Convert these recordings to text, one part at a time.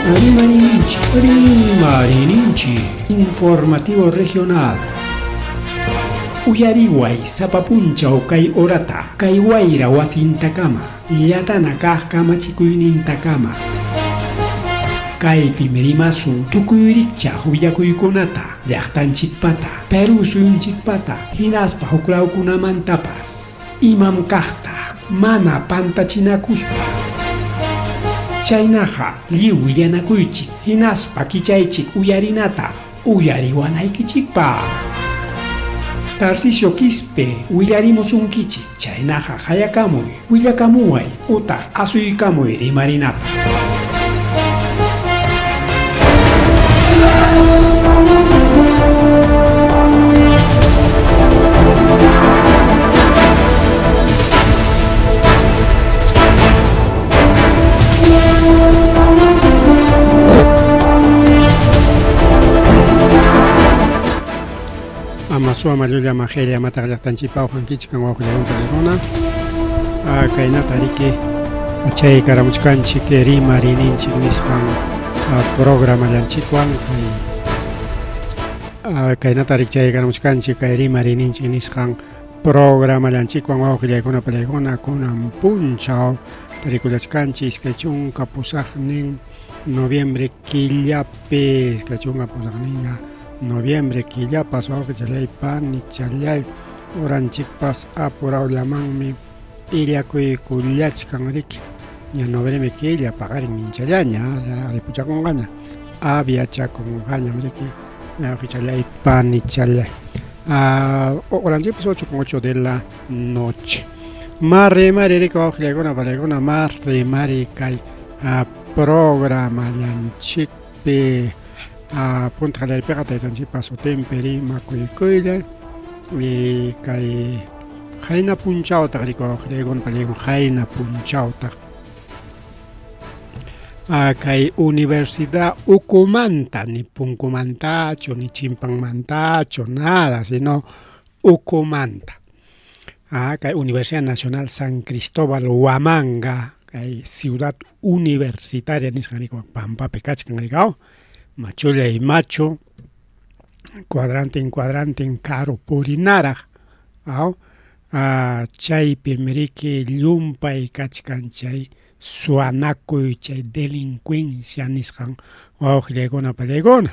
Rimarininchik, rimarininchik, informativo regional. Uyariway sapa punchaw kay horata, kay wayra wasintakama, llatana kaq kamachikuynintakama. Kaypim rimasun tukuy rikchaq willakuykunata, llaqtanchikpata, Perú suyunchikpata, hinaspa huklawkunamantapas. Imam kaqta mana pantachinakuspa. Chaynaqa lliw willanakuychik hinaspa kichaychik uyarinata uyariwanaykichikpaq. Tarcisio Quispe willarimusunkichik, chaynaqa qayakamuy, willakamuway utaq asuykamuy rimarinapaq. Ama suama llulla majella amataq llaqtanchikpa uqankichik kan wawqillaywan panikuna. Kaynata riki chay karamuchkanchik rimarininchik nisqan programallanchikwan kay kaynata riki chay karamuchkanchik kay rimarininchik nisqan programallanchikwan wawqillaykuna pallaykuna kunan punchaw tarikullachkanchik 28 noviembre killapi 28 noviembre killapas wawqichalay panichalay uranchikpas apurawllamanmi illakuykullachkan riki ña noviembre killa paqarin minchallaña ripuchakunqaña aviachakunqañam riki wawqichalay panichalay uranchikpas 8 con 8 de la noche mari mari riki wawqillaykuna palaykuna mari mari kay programallanchikpi punta qallariypiqa taytanchikpa sutinpi rimakuykuylla y kay qayna punchawtaq riki wawqillaykuna palaykuna qayna punchawtaq kay universidad ukumanta ni punkumantachu ni chimpanmantachu nada sino ukumanta kay Universidad Nacional San Cristóbal Huamanga kay ciudad universitaria nisqan riki pampapi kachkan rikaw machullay machu cuadrantin cuadrantin karu purinaraq aw chaypim riki llumpay kachkan chay suwanakuy chay delincuencia nisqan wawqillaykuna pallaykuna.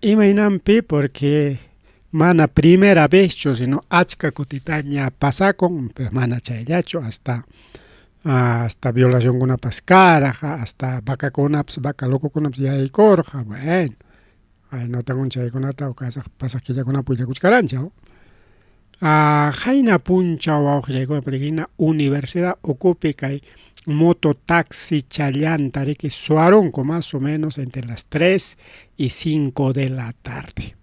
Imaynanpi porque mana primera vezchu sino achka kutitaña pasakun mana chayllachu hasta hasta violacionkunapas karqa hasta vacakunapas vaca locokunapas yaykurqa bueno notakun chaykunata pasaq killakunapi willakuchkaranchik. Qayna punchaw wawqillaykuna hina universidad ukupi kay moto taxi challanta riki suwarunku más o menos entre las 3 y 5 de la tarde.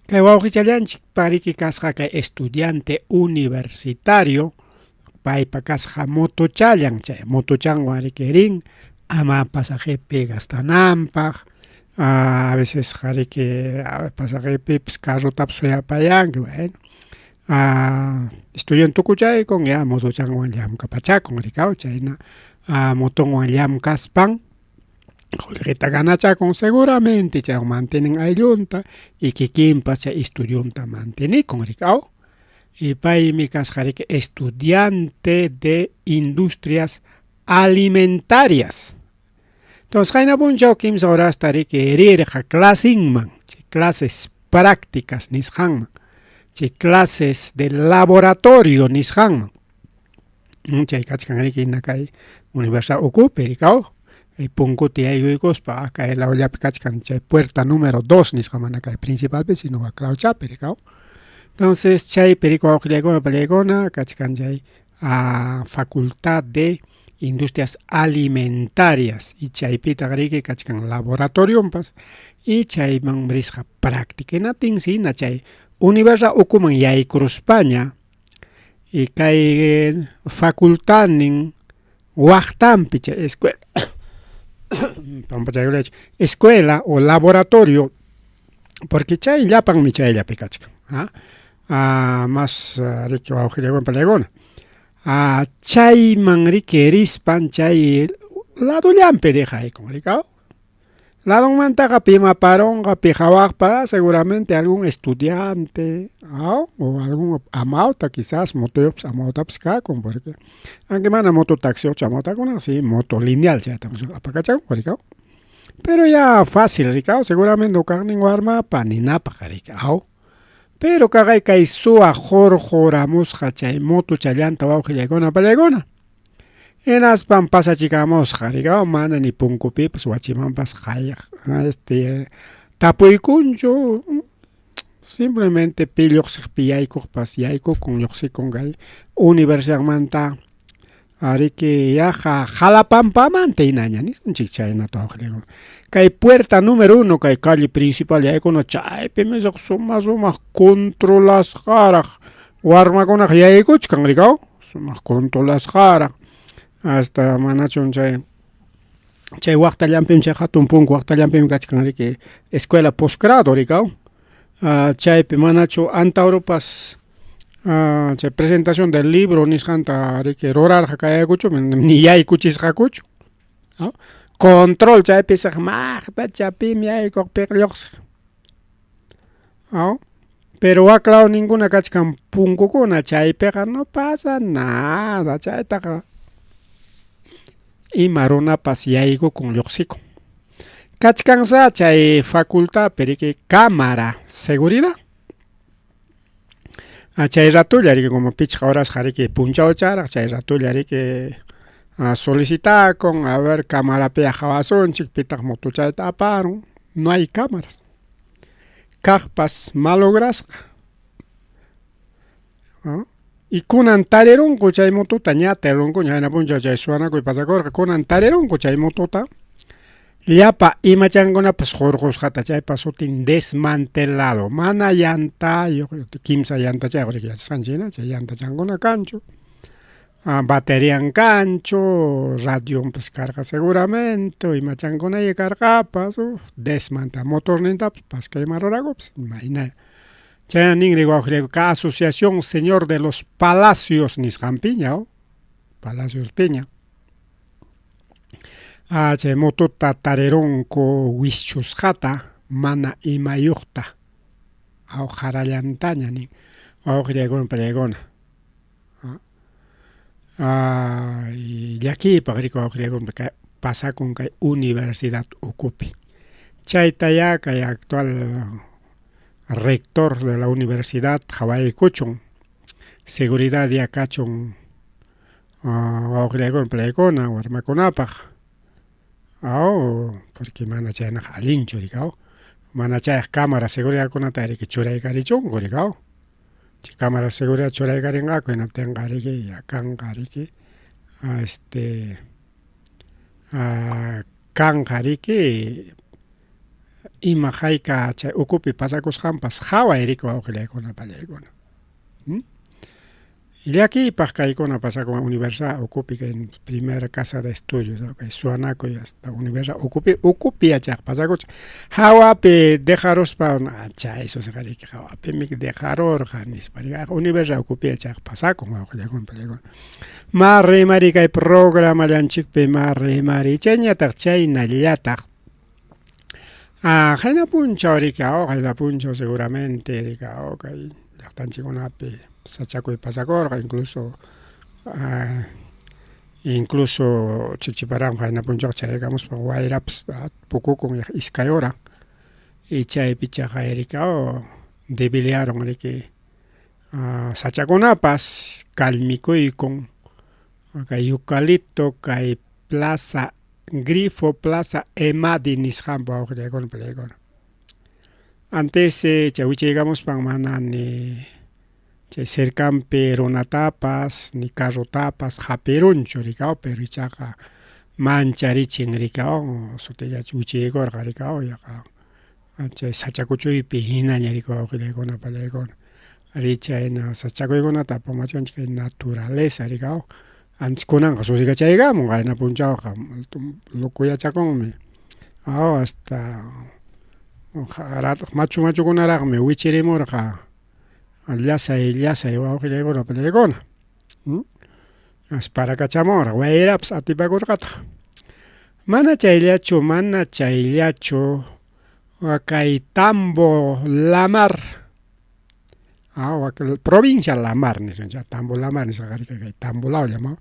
Kay wawqichallanchik pariki kasqa kay estudiante universitario paypa kasqa motochallan chay motochanwan riki rin ama pasajepi gastananpaq a veces riki pasajepipas carrotapas suyapayanki bueno estudion tukuchaykun ya motochanwan llamkapachakun rikaw chayna motonwan llamkaspan qullqita ganachakun seguramente chaywan mantienen ayllunta y kikinpas chay estudionta mantenikun rikaw y paymi kasqa riki estudiante de industrias alimentarias. Entonces qayna punchaw kimsa horasta riki rirqa clasinman chay clases prácticas nisqanman chay clases de laboratorio nisqanman chay kachkan riki hina kay universidad ukupi rikaw punkuta yaykuykuspa kay lawllapi kachkan chay puerta número 2 nisqa mana kay principalpi sino wak lawchapi rikaw. Entonces chaypi riki wawqillaykuna pallaykuna kachkan chay facultad de industrias alimentarias y chaypitaq riki kachkan laboratorionpas y chayman risqa práctica hinaptinsi hina chay universidad ukuman yaykuruspaña y kay facultadnin waqtanpi chay escuela pampachaykullachu escuela o laboratorio porque chay llapanmi chayllapi kachkan mas riki wawqillaykuna pallaykuna chayman riki rispan chay Ladullanpi dejaykun, rikaw? Ladunmantaqa pim aparunqa, pi qawaqpa, seguramente algún estudiante, aw, o algún amawta quizás motoyuqpas amawtapas kakun, porque aunque mana moto taxiyuqchu amawtakunaqa, si moto lineal chaytam apakachakun, rikaw? Pero ya fácil, rikaw? Seguramente hukaqnin warmapa ninapaq, riki, aw? Pero kaqay kay suwa hurquramusqa chay motochallanta wawqillaykuna pallaykuna. Hinaspan pasachikamusqa, rikaw, mana ni punkupipas wachimanpas qayaq este tapuykunchu, simplemente pi lluqsiq pi yaykuqpas yaykukun lluqsikun kay universidadmanta ariki yaqa Jalapampamanta hinaña nisunchik chaynata wawqillaykuna. Kay puerta número uno kay calle principal yaykuna chaypimi suma sumaq controlasqaraq warmakunaqa yaykuchkan rikaw. Sumaq controlasqaraq hasta manachun chay chay waqtallanpim chay hatun punku waqtallanpim kachkan riki escuela posgrado rikaw chaypi manachu Antauropas chay presentación del libro nisqanta riki rurarqa kayaykuchu ni yaykuchisqakuchu control chaypi maqtacha pim yaykuq piq lluqsiq. Aw, pero wak lawninkuna kachkan punkukuna chaypiqa no pasa nada, chaytaqa ima runapas yaykukun lluqsikun. Kachkansa chay facultadpi riki cámara seguridad. Chay ratolla riki como pichqa horasqa riki punchawcharaq chay ratolla riki solicitakun a ver camarapiya qawasunchik pitaq motochayta aparun, no hay cámaras. Kaqpas malograsqa. Y kunan tarirunku chay motota ña tarirunkuña qayna punchaw chay suwanakuy pasakurqa kunan tarirunku chay motota llapa imachankunapas hurqusqata chaypa sutin desmantelado mana llantayuq kimsa llantachayuq riki yachasqanchik hina chay llantachankuna kanchu baterian kanchu radionpas karqa seguramente imachankunaya karqapas desmantado motornintapas paskayman rurakupas imayna chayna ninri wawqillayku ka asociación señor de los palacios nisqanpiña palacios piña chay motota tarirunku wischusqata mana imayuqta aw qarallantaña nin wawqillaykuna pallaykuna llakiypaq riki wawqillaykuna pasakun kay universidad ukupi chaytayá kay actual rector de la universidad qhawaykuchun seguridad ya kachun wawqillaykuna pallaykuna warmakunapaq aw porque mana chaynaqa allinchu riki aw mana chayaq cámara seguridadkunata riki churaykarichunku riki aw chay cámara seguridad churaykarinqaku hinaptinqa riki ya kanqa riki este kanqa riki ima hayka chay ukupi pasakusqanpas qhaway riki wawqillaykuna pallaykuna. Llakiypaq kaykuna pasakun universidad ukupi kay primera casa de estudios kay suwanakuy hasta universidad ukupi ukupi yachaq pasakuchkan hawapi dejaruspa chay riki hawapimi dejarurqa nispa universidad ukupi yachaq pasakun wawqillaykuna pallaykuna. Ma rimari kay programallanchikpi ma rimari chayñataq chaynallataq qayna punchaw riki qayna punchaw seguramente riki kay llaqtanchikkunapi sachakuy pasakurqa incluso incluso chikchiparanqa qayna punchawqa chayaykamuspa wayrapas pukukun iskay hora y chaypi chaqay riki debiliarun riki sachakunapas kallmikuykun kay eucalipto kay plaza Grifo Plaza Emadi nisqanpa wawqillaykuna pallaykuna. Antes chay wichaykamuspan mana ni chay cercanpi runatapas ni carrotapas hapirunchu rikaw pero ichaqa mancharichin rikaw sutillachu wichaykurqa rikaw yaqa chay sacha kuchuypi hinaña rikaw wawqillaykuna pallaykuna. Ari chayna sachakuykunata apamachkanchik kay naturaleza rikaw antes kunanqa susikachaykamun qayna punchawqa locoyachakunmi aw hasta machu machukunaraqmi wichirimurqa llasay llasay wawqillaykuna pallaykuna parakachamurqa wayrapas atipakurqataq. Mana chayllachu, mana chayllachu, kay Tambo Lamar, provincia Lamar nisunchik, Tambo Lamar nisqaqa kay Tambo lawllam,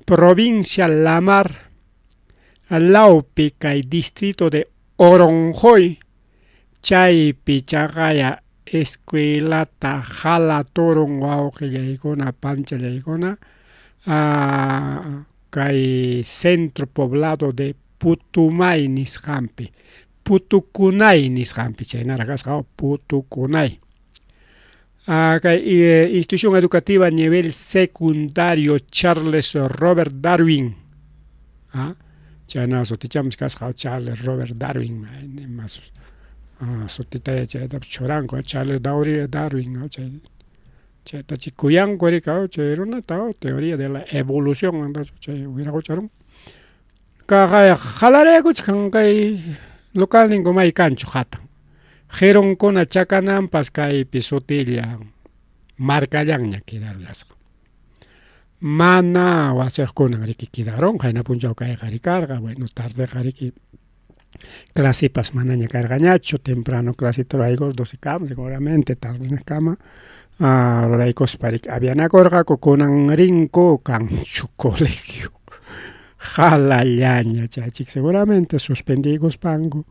provincia Lamar lawpi kay distrito de Oronjoy, chaypi chaqaya escuelata halaturun wawqillaykuna panchallaykuna kay centro poblado de Putumay nisqanpi, Putukunay nisqanpi, chaynaraq kasqa Putukunay. Kay institución educativa nivel secundario Charles Robert Darwin, chayna sutichamus kasqa Charles Robert Darwin, mas sutitaya chaytapas churanku Charles Darwin, chay chaytachi kuyanku riki chay runata, teoría de la evolución chay wiraqucharun. Kaqaya halaraykuchkan kay localninku may kanchu hatan. Qirunkuna chakananpas kaypi sutilla markallanña quedarullasqa. Mana wasiqkunan riki quedarunqa, qayna punchaw kayqa rikarqa, bueno tardeqa riki clasepas manaña karqañachu, temprano claseta ruraykus 12 kama seguramente tardenekama ruraykuspa riki avianakurqaku, kunan rinku kanchu colegio halallaña chaychik seguramente suspendiykuspanku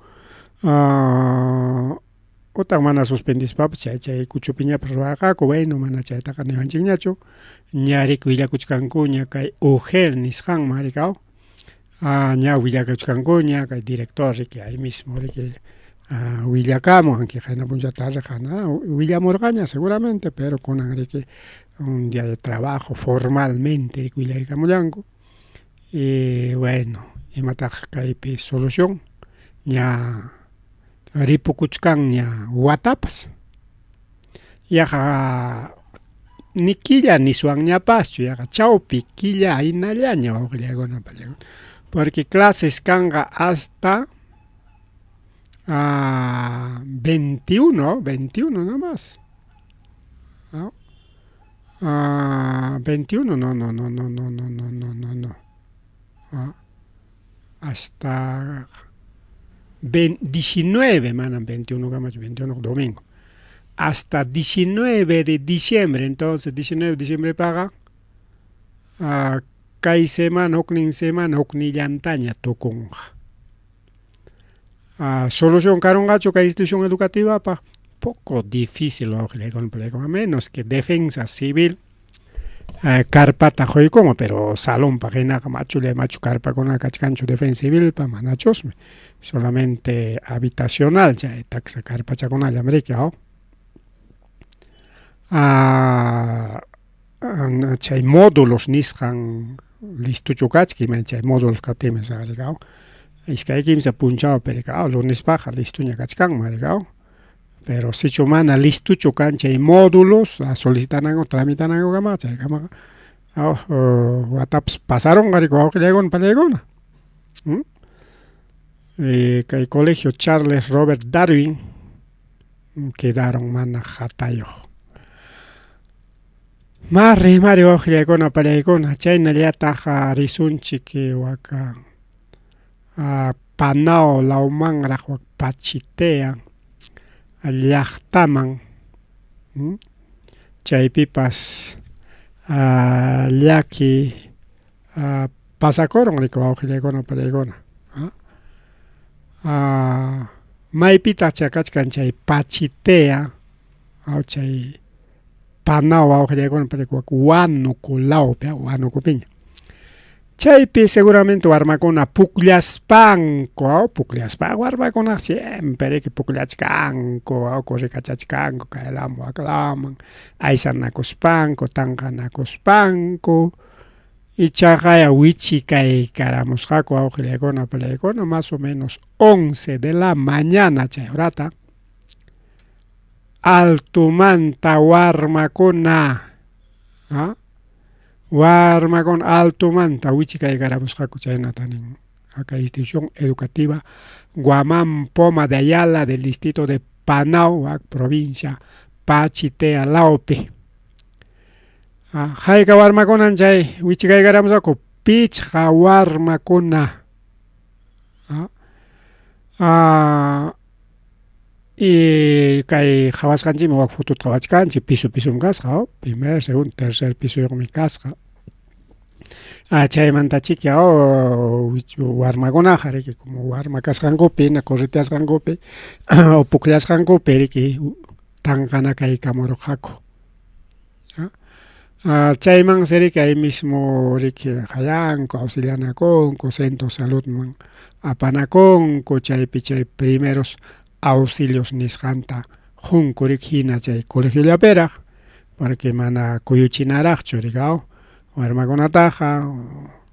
utaq mana suspendispapas chay chay kuchupiñapas rurarqaku, bueno mana chaytaqa niwanchikñachu, ña riki willakuchkankuña kay UGEL nisqanman riki ña willakuchkankuña kay director riki ahí mismo riki willakamun aunque qayna punchaw tardeqa willamurqaña seguramente, pero kunan riki un día de trabajo formalmente riki willaykamullanku y bueno imataq kaypi solución ña ripukuchkanña watapas, yaqa ni killa niswanñapaschu, yaqa chawpi killa hinallaña wawqillaykuna pallaykuna, porque clases kanqa hasta 21, 21 nomás. ¿No? 21, no, no, no, no, no, no, no, no, no, no. Hasta 19, manam 21 kamachu, 21 domingo. Hasta 19 de diciembre, entonces 19 de diciembre paga kay semana, huknin semana, huknillantaña tukunqa. Solución karunqachu kay institución educativapaq, poco difícil wawqillaykuna, a menos que defensa civil karpata quykunman, pero salonpaq hinaqa machulla machu karpakuna kachkanchu defensa civilpa, manachusmi, solamente habitacional chay taksa karpachakunallam riki. Chay módulos nisqan listochu kachkan, ima chay módulos kaptinmi iskay kimsa punchawpi riki lunespaqa listoña kachkanman riki, pero sichu mana listochu kan chay módulos solicitananku tramitanankukamaka chaykamaqa watapas pasarunqa riki wawqillaykuna pallaykuna. Kay colegio Charles Robert Darwin quedaron mana hatayuq. Mari mari wawqillaykuna pallaykuna, chaynallataq risunchik waka Panao lawmanraq wak Pachitea llaqtaman, chaypipas llaki pasakurun riki wawqillaykuna pallaykuna. Maypitaq chay kachkan chay Pachitea chay Panao wawqillaykuna pallaykuna Huánuco lawpi, Huánucopiña. Chaypi seguramente warmakuna pukllaspanku, pukllaspa warmakuna siempre riki pukllachkanku, corrikachachkanku kaylaman waklaman, aysanakuspanku, tanqanakuspanku, ichaqa wichikaykaramusqaku wawqillaykuna pallaykuna más o menos 11 de la mañana chay horata, altomanta warmakuna, warmakuna altomanta wichikaykaramusqaku chaynata nin kay institución educativa Guamán Poma de Ayala del distrito de Panao, provincia Pachitea lawpi. Hayka warmakunan chay wichikaykaramusqaku? Pichqa warmakuna. Y kay qhawasqanchikmi wak fotuta qhawachkanchik piso pisom kasqa, primer, segundo, tercer pisoyuqmi kasqa. Chaymantachiki warmakunaqa riki como warma kasqankupi hina correteasqankupi o pukllasqankupi riki tanqanakaykamurqaku. Chaymansi riki ahí mismo riki qayanku auxilianakunku centro saludman apanakunku chaypi chay primeros auxilios nisqanta qunku riki hina chay colegiollapiraq porque mana kuyuchinaraqchu riki aw warmakunataqa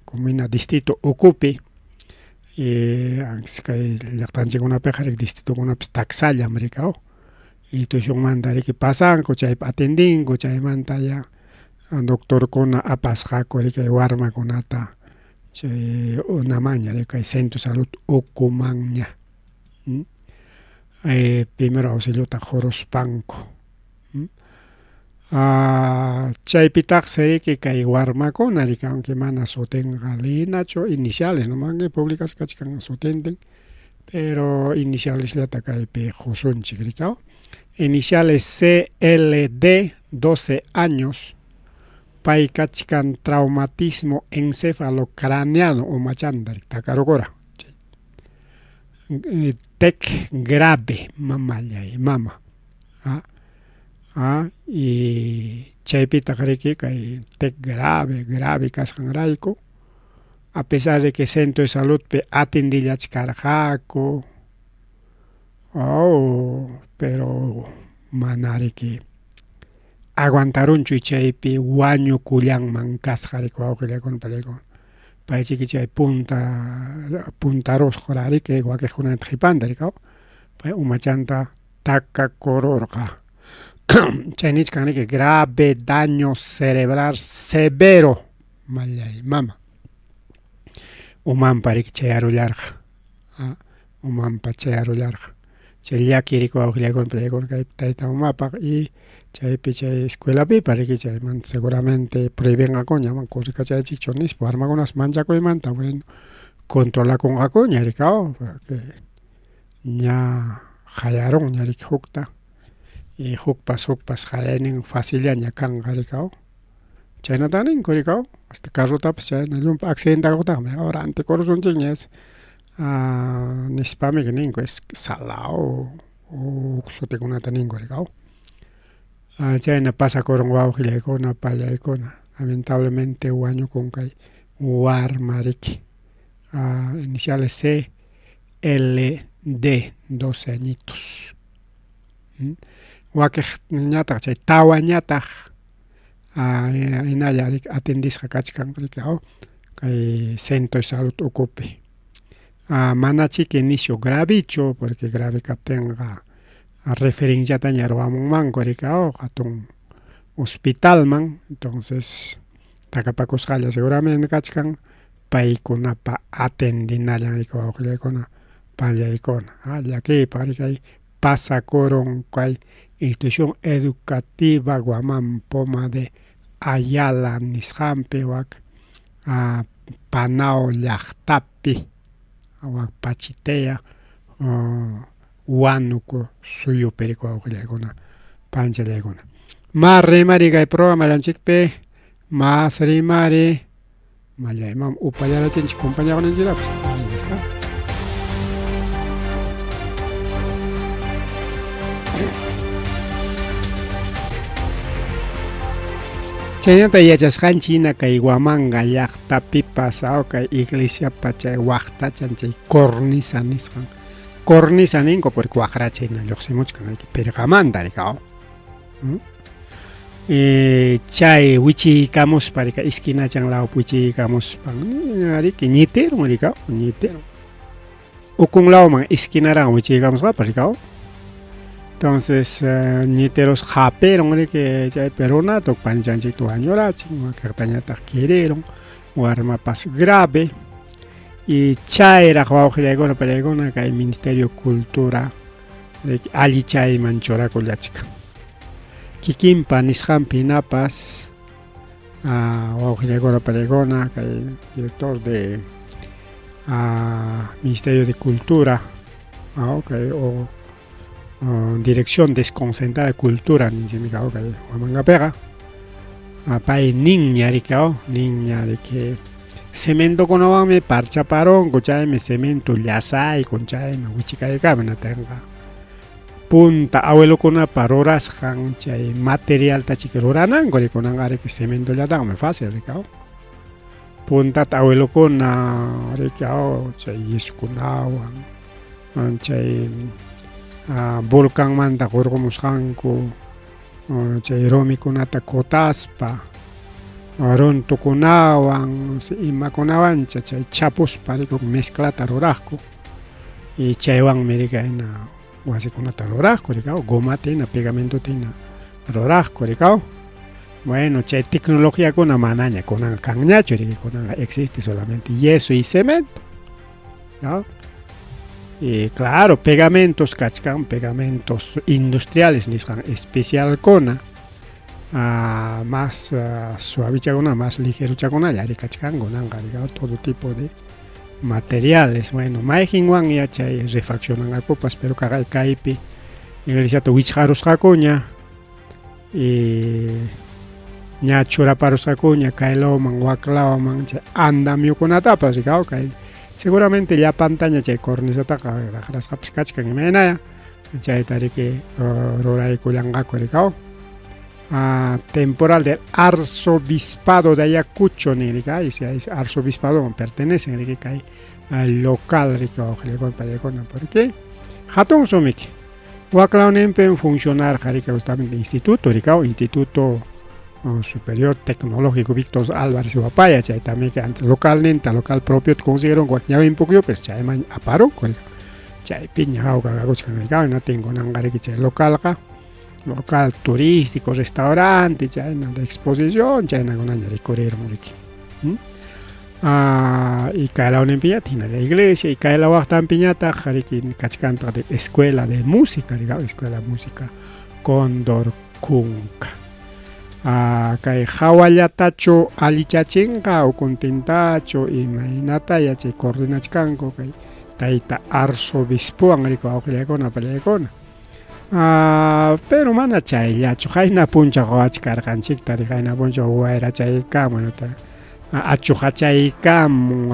como hina distrito ukupi kay llaqtanchikkunapiqa riki distritokunapis taksallam riki aw institucionmanta riki pasanku chaypi atendinku chaymanta ya doctorkuna apasqaku riki warmakunata chay unamanña riki kay centro salud ukumanña primero auxiliota quruspanku chaypitaqsi riki kay warmakuna riki aunque mana sutinqa linachu iniciales nomanmi publicasqa kachkan sutintin pero inicialesllata kaypi qusunchik riki iniciales CLD 12 años pay kachkan traumatismo encefalocraneano umachanta takarukura TEC grave mamallay mama y chaypitaq riki kay TEC grave grave kasqanrayku a pesar de que centro de saludpi atendillachkarqaku pero mana riki aguantarunchu chaypi wañukullanman kasqa riki wawqillaykuna panillaykuna paychiki chay punta puntarusqa riki wakiqkunata qhipanta riki pay umachanta takakururqa chay nichkan riki grave daño cerebral severo mallay mama umanpa riki chayarullarqa umanpa chayarullarqa chay llaki riki wawqillaykuna panillaykuna kay tayta mamapaq y chaypi chay escuelapipas riki chaymanta seguramente prohibinqakuña ama corrikachaychikchu nispa warmakunas manchakuymanta bueno controlakunqakuña riki porque ña qayarunña riki hukta y hukpas hukpas qayaynin facillaña kanqa riki chaynata ninku riki hasta carrotapas chayna llumpa accidentakuqtaqmi ahora antikurusunchikña nispami ninku es salao huk sutikunata ninku riki chayna pasakurun wawqillaykuna pallaykuna lamentablemente wañukun kay warma riki iniciales C L D 12 añitos wakiqñataq chay tawañataq hinalla riki atendisqa kachkan riki kay centro de salud ukupi manachiki nishu gravichu porque grave kaptinqa referenciataña ruwamunmanku riki hatun hospitalman entonces takapakusqalla seguramente kachkan paykunapa atendinallan riki wawqillaykuna pallaykuna llakiypaq riki kay pasakurun kay institución educativa Guamán Poma de Ayala nisqanpi wak Panao llaqtapi wak Pachitea Huánuco suyupi riki wawqillaykuna panchallaykuna ma rimari kay programallanchikpi mas rimari mallaymam upallarachinchik compañaqninchiktapas ahí está. Chaynata yachasqanchik hina kay Huamanga llaqtapipas kay iglesiapa chay waqtachan chay cornisa nisqan cornisa ninku porque waqracha hina lluqsimuchkan riki pirqamanta riki chay wichiykamuspa riki esquinachan lawpi wichiykamuspan riki ñitirun riki ñitirun ukun lawman esquinaran wichiykamusqapas riki entonces ñitirus hapirun riki chaypi runata panichanchikta wañurachin wakiqtañataq kirirun warmapas grave y chayraq wawqillaykuna pallaykuna kay Ministerio Cultura riki allichayman churakullachkan kikinpa nisqanpi hinapas wawqillaykuna pallaykuna kay director de Ministerio de Cultura, kay o Dirección Desconcentrada de Cultura ninchikmi kay Huamangapiqa. Pay ninña riki, ninña riki cementokunawanmi parchaparunku, chaymi cemento llasaykun, chaymi wichikaykamun natinqa. Punta abuelokunapa rurasqan chay materialta chiki rurananku rikunanqa riki cementollataqmi fácil riki. Puntata abuelokuna riki chay yesokunawan chay volcanmanta hurqumusqanku chay rumikunata kutaspa runtukunawan imakunawancha chay chapuspa riki mezclata ruraqku y chaywanmi riki hina wasikunata ruraqku riki gomata hina pegamentota hina ruraqku riki. Bueno, chay tecnologiakuna manaña kunanqa kanñachu riki, kunanqa existe solamente yeso y cemento, ¿no? Y claro, pegamentos kachkan, pegamentos industriales nisqan especialkuna, más suavichakuna, más ligerochakunalla ari kachkan kunanqa riki, todo tipo de materiales. Bueno, mayqinwanya chay refaccionanqakupas, pero kaypi iglesiata wichqarusqakuña y ña churaparusqakuña kay lawman wak lawman chay andamiokunatapas riki, kay seguramente llapantaña chay cornisataqa raqrasqapas kachkan imaynaya chayta riki ruraykullanqaku riki. Temporal del arzobispado de Ayacucho nin riki, arzobispadoman pertenecen riki kay local riki wawqillikuna payllikuna, porque hatun sumiki. Waklawninpim funcionarqa riki justamente instituto riki, Instituto Superior Tecnológico Víctor Álvarez Huapaya, chaytamiki localninta local propiota consiguieron wak ñawinpukyupis chayman aparunku riki, chaypiña hawka kakuchkan riki, hinaptin kunanqa riki chay localqa local turístico, restaurante, chayna de exposición, chaynakunaña rikurirun riki. Y kay lawninpiñataq hinalla iglesia y kay law waqtanpiñataq riki kachkantaq de escuela de música, riki, escuela de música Cóndor Kunka. Kay hawallatachu allichachinqa ukuntintachu imaynata yachay coordinachkanku kay tayta arzobispowan riki wawqillaykuna pallaykuna. Pero mana chayllachu, qayna punchaw qawachkarqanchikta riki, qayna punchaw wayrachaykamun achuqachaykamun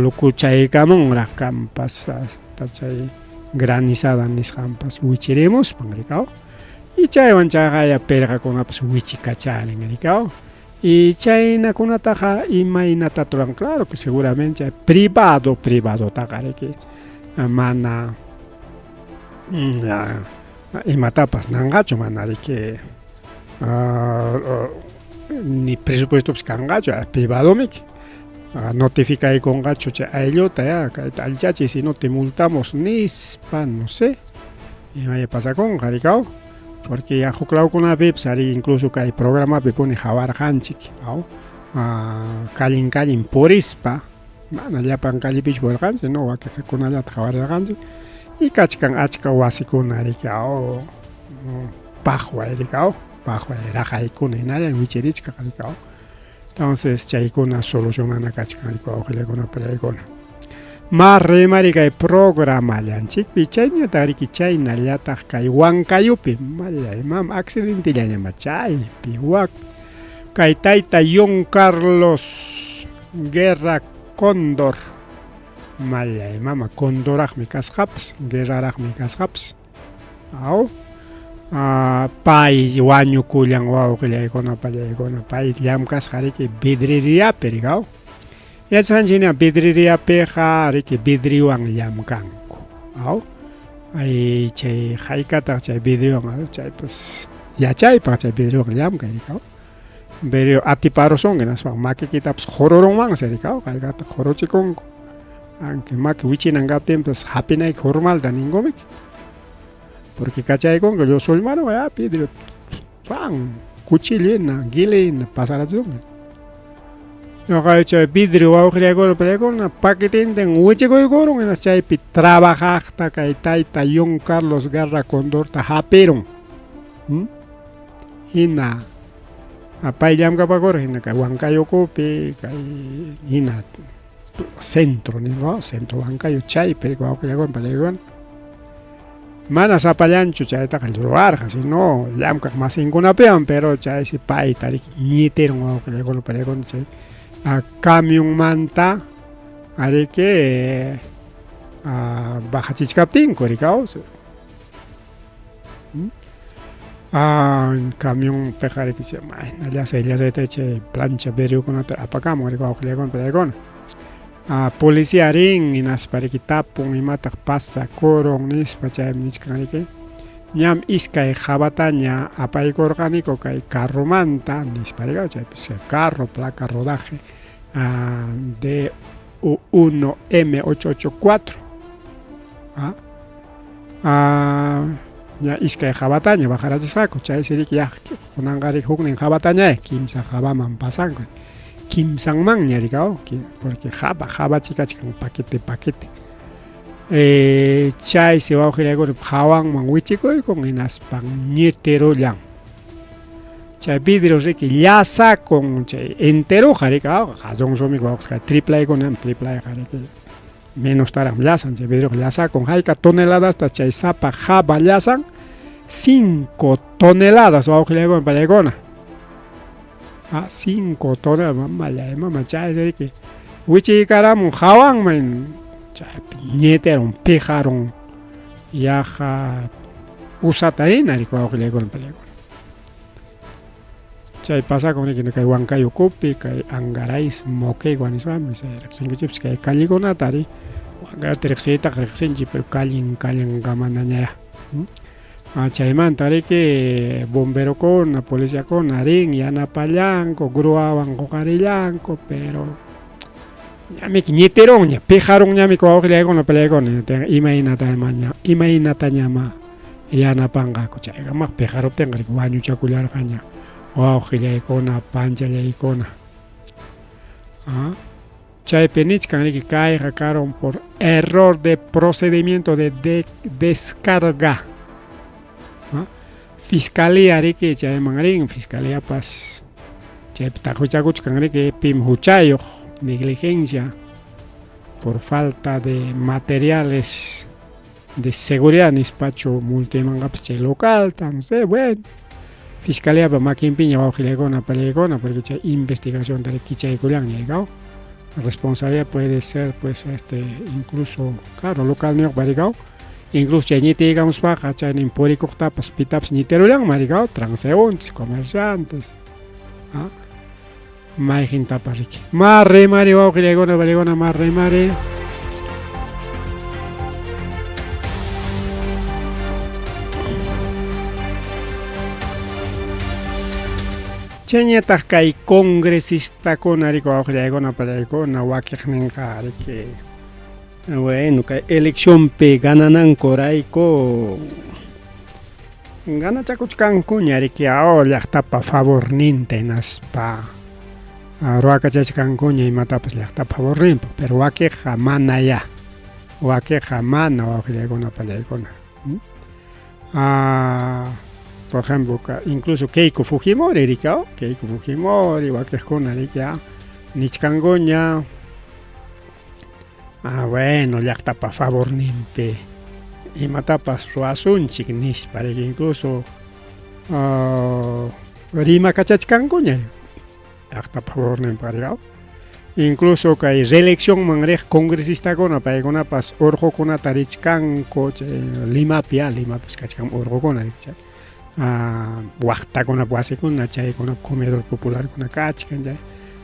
lukuchaykamunraq kanpas hasta chay granizada nisqanpas wichirimuspan riki, y chaywan chayqaya pirqakunapas wichikacharin riki. Y chaynakunataqa imaynata ruran, claro que seguramente chay privado privadotaqa riki mana imatapas nanqachu, mana riki ni presupuestopas kanqachu, privadomiki notificaykunqachu chay aylluta ya kayta allichachiy si no te multamos nispa, no sé imaya pasakunqa riki, porque ya huk lawkunapipas ari incluso kay programapi puni qawarqanchik kallin kallin purispa, mana llapan callepichu purirqanchik, no, wakiqkunallata qawarirqanchik y kachkan achka wasikuna riki paqway riki, paqway raqaykuna hinalla wichirichkaq riki. Entonces chaykuna solucionana kachkan riki wawqillaykuna pallaykuna. Ma rimari kay programallanchikpi chayñataq riki chaynallataq kay Huancayupi mallay mam accidentellañama chaypi wak kay tayta John Carlos Guerra Cóndor mallay mama condoraqmi kasqapas guerraraqmi kasqapas aw pay wañukullan wawqillaykuna pallaykuna, pay llamkasqa riki vidrieriapi riki, yachasqanchik hina vidrieriapiqa riki vidriowan llamkanku, aw ay chay haykataq chay vidriowan chaypas yachaypaq chay vidriowan llamkay riki, vidrio atiparusunki hinaspa makikitapas qururunmansi riki, haykataq quruchikunku aunque maki wichinan kaptinpas hapinayki formalta ninkumiki porque kachaykunku llusullmaruqa ya vidrio pan cuchillo hina guile hina pasarachisunki. Ñuqa chay vidrio wawqillaykuna pallaykuna paquetintin wichikuykurun hinas chaypi trabajaqta kay tayta John Carlos Guerra Condorta hapirun. Hina pay llamkapakurqa hina kay Huancayukupi kay hina. Centro ningo, Centro Huancayo chaypi wawqillaykuna pallaykuna. Mana sapallanchu chaytaqa ruwarqa, sino llamkaq masinkunapiwan, pero chaysi payta riki ñitirun wawqillaykuna pallaykuna chay camionmanta ariki bajachichkaptinku rikaw. Camionpiqa riki chay mayna llasay llasayta chay plancha vidriokunata apakamun riki wawqillaykuna pallaykuna. Policía rin hinaspa riki tapun imataq pasakurun nispa, chaymi nichkan riki ñam iskay jabataña apaykurqaniku kay carromanta nispa riki, chaypis carro placa rodaje DU1M884 ña iskay jabataña bajarachisqaku, chaysi riki ya kunanqa riki huknin jabataña kimsa jabaman pasanku, kimsanmanña rikaw, porque jaba jabachi kachkan paquete paquete. Chaysi wawqillaykuna hawanman wichikuykun hinaspan ñitirullan. Chay vidrio riki llasakun chay enteroqa rikaw, hatun rumi wawqi triplaykunam triplayqa riki menostaraqmi llasan chay vidrioqa llasakun. Hayka toneladasta chay sapa jaba llasan? 5 toneladas wawqillaykuna pallaykuna. 5 toneladas mamallay mama chay riki wichiykaramun hawanman chaypi ñiterun pijarun yaqa usata hina riki wawqillaykuna pallaykuna. Chay pasakun riki kay Huancayo ukupi kay Angarais Moquegua nisqami riqsinkichikpas kay callekunata ari Huancayota riqsiytaqa riqsinchik pero callen callenqa manaña. Chaymanta riki bomberokuna policiakuna rin yanapallanku gruawan quqarillanku pero ñamiki ñitirunña pijarunñamiki wawqillaykuna pallaykuna imaynataña imaynatañama yanapanqaku chaykamaq pijaruptinqa riki wañuchakullarqaña wawqillaykuna panchallaykuna. Chaypi nichkan riki kayqa karun por error de procedimiento de descarga. Fiscalía riki chayman rin, fiscaliapas chaypi taqwichakuchkan riki pim huchayuq negligencia por falta de materiales de seguridad nispachu multimanqapas chay localta, no sé, bueno. Fiscaliapa makinpiña wawqillaykuna pallaykuna porque chay investigación kichaykullanña rikaw. Responsabilidad puede ser pues incluso claro local niyuq rikaw, incluso chay ñitiykamuspaqa chaynin purikuqtapas pitapas ñitirullanman rikaw, transeúntes, comerciantes, mayqintapas riki. Marre mari wawqillaykuna pallaykuna marre mari. Chayñataq kay congresistakuna riki wawqillaykuna pallaykuna wakiqninqa riki bueno kay eleccionpi gananankurayku ganachakuchkankuña riki llaqtapa favorninta hinaspa ruwakachachkankuña imatapas llaqtapa favorninpaq, pero wakiqqa mana ya, wakiqqa mana wawqillaykuna pallaykuna. Por ejemplo, incluso Keiko Fujimori riki, Keiko Fujimori wakiqkuna riki nichkankuña bueno llaqtapa favorninpi imatapas ruwasunchik nispa riki, incluso rimakachachkankuña llaqtapa favorninpaq rikaw. Incluso kay reeleccionman riq congresistakuna paykunapas urqukunata richkanku chay Limapi Limapis kachkan urqukuna chay waqtakunap wasikuna chaykunap comedor popularkuna kachkan chay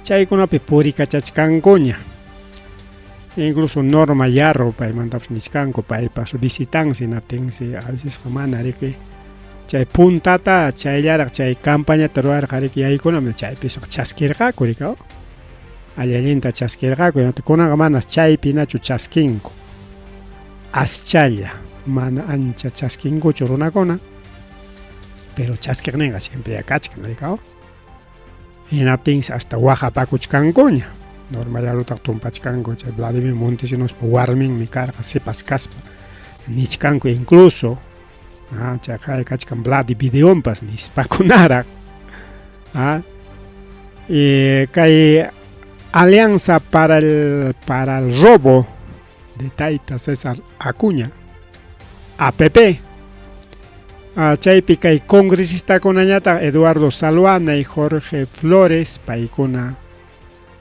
chaykunapi purikachachkankuña. Incluso Norma Yarro paymantapas nichkanku paypas visitansi hinaptinsi a vecesqa mana riki chay puntata chayllaraq chay campañata ruwarqa riki yaykunam chaypis chaskirqaku rikaw. Alli-allinta chaskirqaku, kunanqa manas chaypinachu chaskinku. Aschalla mana ancha chaskinkuchu runakuna, pero chaskiqninqa siempre kachkan rikaw. Hinaptinsi hasta waqapakuchkankuña. Norma Yarrotaq tumpachkanku chay Vladimir Montesinospa warminmi karqa sipas kaspa nichkanku incluso chay kachkan Vladi videonpas nispakunaraq. Kay Alianza para el, para el Robo de Taita César Acuña, APP. Chaypi kay congresistakunañataq Eduardo Salhuana y Jorge Flores paykuna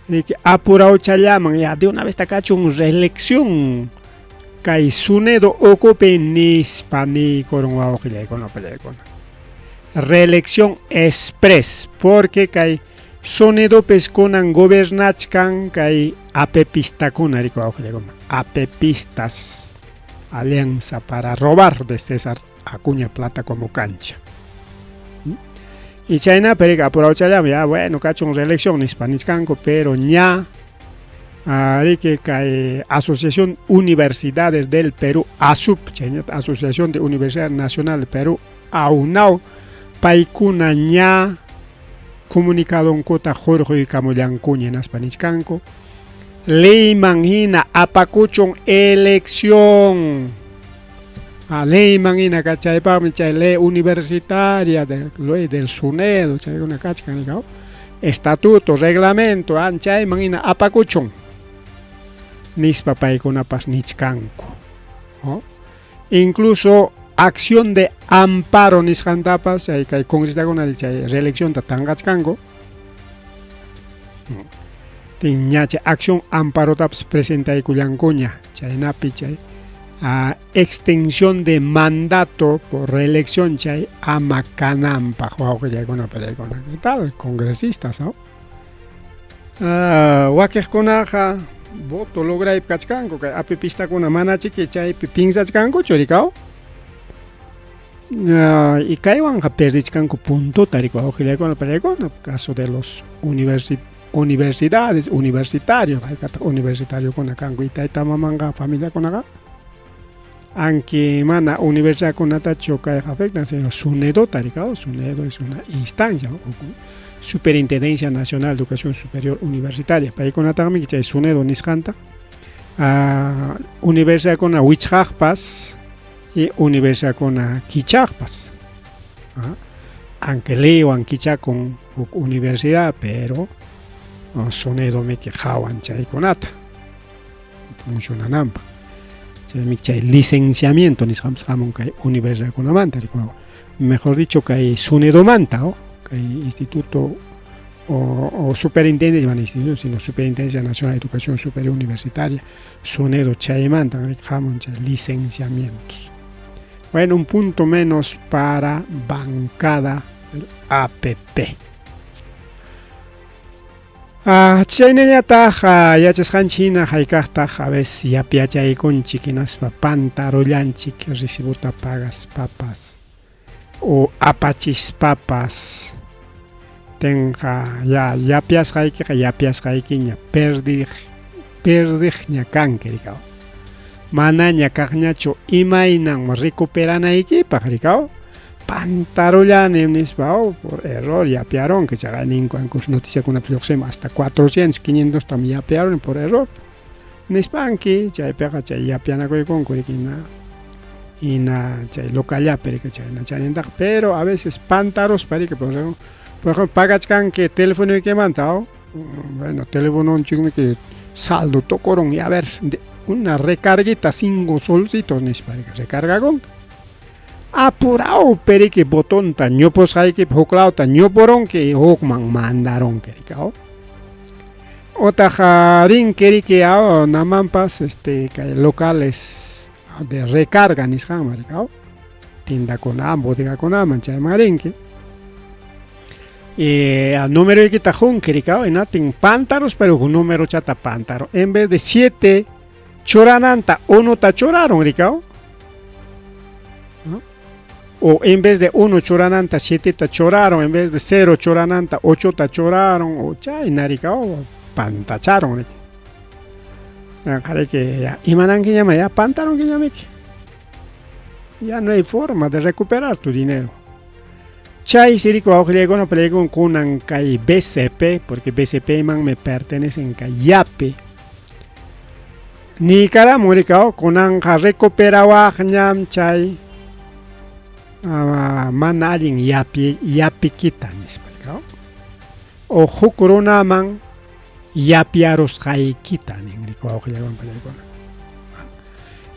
riki apurawchallaman ya de una vez kachun reelección kay SUNEDU ukupi nispa niykurun wawqillaykuna pallaykuna. Reelección express porque kay SUNEDUpis kunan gobernachkan kay apepistakuna riki wawqillaykuna, apepistas, Alianza para Robar de César Acuña Plata como cancha. Y chaynapi riki apurawchallaman ya bueno kachun reelección nispa nichkanku, pero ña riki kay Asociación Universidades del Perú, ASUP, chaynata Asociación de Universidad Nacional del Perú, AUNAU, paykuna ña comunicadonkuta hurquykamullankuña hinaspa nichkanku leyman hina apakuchun elección. Leyman hina kachaypaqmi chay ley universitaria del, ley del SUNEDU chaykuna kachkan rikaw, estatuto, reglamento, chayman hina apakuchun nispa paykunapas nichkanku. ¿No? Incluso acción de amparo nisqantapas chay kay congresistakuna chay reeleccionta tanqachkanku. Ña chay acción amparotapas presentaykullankuña chaynapi chay extensión de mandato por reelección chay ama kananpaq wawqillaykuna pallaykuna. ¿Qué tal? Congresistas, ¿no? Wakiqkunaqa voto lograypi kachkanku kay apipistakuna manachiki chaypi pinsachkankuchu rikaw. Y kaywanqa perdichkanku puntota rikaw wawqillaykuna pallaykuna, caso de los universidades, universitarios, haykataq universitariokuna kanku y tayta mamanqa familiakunaqa aunque mana universidadkunatachu kayqa afectan, sino SUNEDUta rikaw. SUNEDU es una instancia, ¿no? Superintendencia Nacional de Educación Superior Universitaria, paykunataqmi chay SUNEDU nisqanta universidadkuna wichqaqpas y universidadkuna kichaqpas. Aunque leywan kichakun huk universidad, pero SUNEDUmiki qhawan chaykunata funcionananpaq. Chaymi chay licenciamiento nisqanpas hamun kay universidadkunamanta, mejor dicho kay SUNEDUmanta, ¿no? Kay instituto o superintendencia, mana instituto, sino Superintendencia Nacional de Educación Superior Universitaria, SUNEDU chaymanta hamun chay licenciamientos. Bueno, un punto menos para bancada del APP. Chaynallataq yachasqanchik hina hayk'aqtaq a veces yapyachaykunchik hinaspa pantarullanchik recibuta pagaspapas o apachispapas tenqa ya yapyasqaykiqa yapyasqaykiña perdiqña kanki rikaw. Manaña kaqñachu imaynan recuperanaykipaq rikaw. Pantarullani nispa, oh, por error yapiaron, que chaqa ninku ankus noticiakunapi lluqsimun hasta 400, 500 tam yapiaron por error. Nispanki chaypiqa chay yapianakuykunku riki hina chay locallapi riki chayna chaynintaqa, pero a veces pantaruspa riki, por ejemplo pagachkanki telefonoykimanta, oh, bueno, telefononchikmi saldo tukurun y a ver, una recarguita 5 solcitos nispa riki recargakunki. Apurao periki botonta ñupusqaykipi huk lawta ñupurunki hukman mandarunki rikaw. Otaq rinki riki namanpas kay locales de recarga nisqanman rikaw, tiendakunaman, bodegakunaman chayman rinki. Y numeroykita qunki rikaw, hinatin pantarus pero huk numerochata pantaro. En vez de 7 churananta 1ta churarun rikaw. ¿No? O en vez de 1 churananta 7ta churaron, en vez de 0 churananta 8ta churaron, o chayna rikaw, pantacharon riki. Qariki ya imanankiñama ya pantaronkiñamiki. Ya no hay forma de recuperar tu dinero. Chay siriku wawqillaykuna palaykun kunan kay BCP, porque BCP man me pertenecen kay Yape. Niykaramun rikaw kunanqa recuperawaqñam chay mana allin yapikita nispa rikaw. O huk runaman Yapyarusqaykita nin riki wawqillaykuna pallaykuna.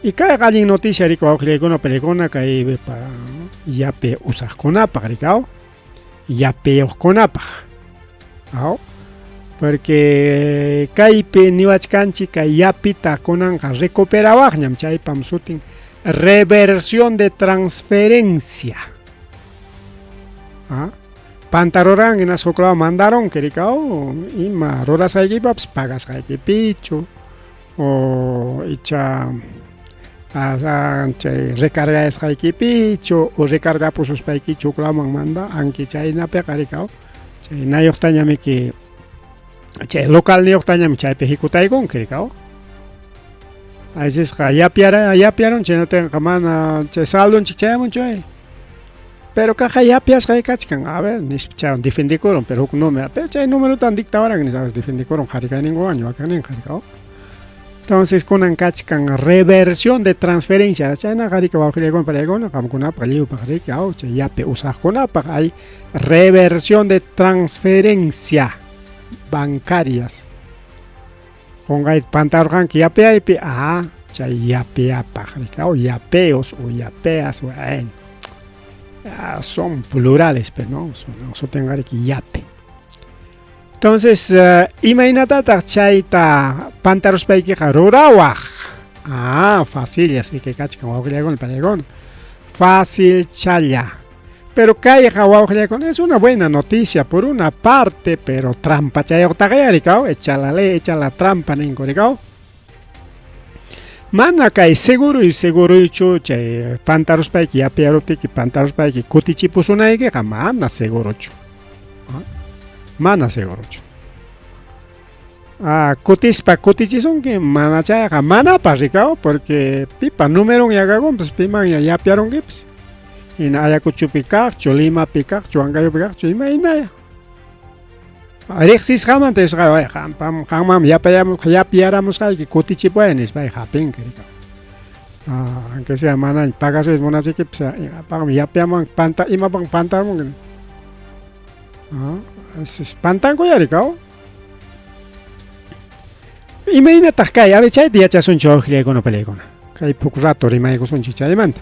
Y kayqa allin noticia riki wawqillaykuna pallaykuna kay yape usaqkunapaq rikaw yapeyuqkunapaq. Aw porque kaypi niwachkanchik kay yapita kunanqa recuperawaqñam chaypam sutin reversión de transferencia. ¿Ah? Pantaruran hinaspa huk law mandarunki rikaw ima rurasqaykipapas pagasqaykipichu o icha chay recargasqaykipichu o recargapususpaykichu huk lawman manda anki chaynapiqa rikaw chaynayuqtañamiki chay localniyuqtañami chaypi hikutaykunki rikaw Asisqa yapyara yapyarun chaynatinqa mana chay saldonchik chayamunchu ay. Pero kaqqa yapyasqa kachkan. A ver, nispa chaywan defendikurun, pero huk número, pero chay numerotan dictawaran nispa defendikurun qhari kayninkuwan ñuqa kayninqa. Entonces kunan kachkan reversión de transferencia. Chaynaqa riki wawqillaykuna panaykuna qamkunapaq lliwpaq riki aw chay yapi usaqkunapaq hay reversión de transferencia bancarias. Qunqayta pantarurqanki yapiyaypi, ah, chay yapiyapaq riki aw yapeos o yapeas, bueno. Ah, son plurales, pero no, sutinqa riki yape. Entonces, uh, imaynatataq chayta pantaruspaykiqa rurawaq? Ah, fácil, así que kachkan wawqillaykuna panaykuna. Fácil challa. Pero kayqa wawqillaykuna es una buena noticia por una parte, pero trampa chayuqtaqa rikaw, echa la ley, echa la trampa ninku rikaw. Mana kay seguro y seguruychu chay pantaruspayki yapiyaruptiki pantaruspayki kutichipusunaykiqa mana segurochu. Mana segurochu. Ah, kutispa kutichisunki mana chayqa manapas rikaw porque pipa numeron yakakunpas piman ya yapiyarunkipas. Hina Ayacuchopi kaqchu, Limapi kaqchu, Huancayopi kaqchu, imaynaya. Riqsisqamanta nisqa, qampam qanman yapiyaramusqayki kutichipuway nispa hapinki rikaw. Ah, aunque sea mana pagasuyta munaptikipas imapaqmi yapiyamuwanki panta imapaqmi pantamunki. Ah, pantankuya rikaw. Imaynataq kay? A ver, chayta yachasunchik wawqillaykuna panaykuna. Kay huk rato rimaykusunchik chaymanta.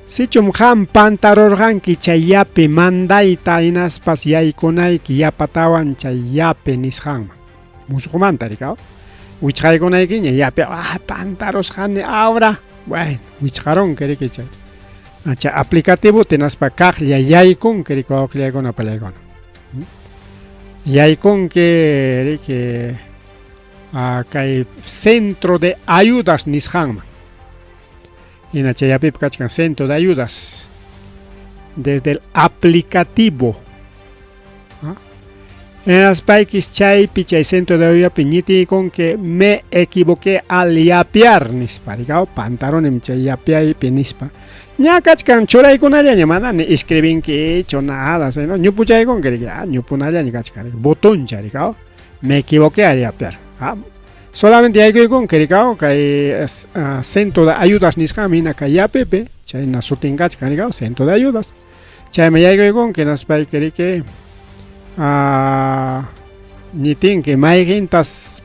Sichum qam pantarurqanki chay yapi mandayta hinaspas yaykunayki yapatawan chay yapi nisqanman. Musuqmanta rikaw. Wichqaykunaykiña yapi, ah, pantarusqani ahora. Bueno, wichqarunki riki chay. Chay aplicativote hinaspa kaqlla yaykunki riki wawqillaykuna panaykuna. Yaykunki riki kay centro de ayudas nisqanman. Hina chayapipi kachkan centro de ayudas desde el aplicativo. Hinaspaykis chaypi chay centro de ayudapi ñitiykunki me equivoqué al yapiar nispa rikaw pantarunim chay yapiaypi nispa. Ña kachkan churaykunallaña mana ni escribinkichu nada, sino ñupuchaykunki riki, ah, ñupunallaña kachkan riki, botoncha rikaw me equivoqué al yapiar. Ah, solamente yaykuykunki rikaw kay centro de ayudas nisqanmi hina kay yapipi chayna sutin kachkan rikaw centro de ayudas. Chayman yaykuykunki hinaspayki riki ñitinki mayqintas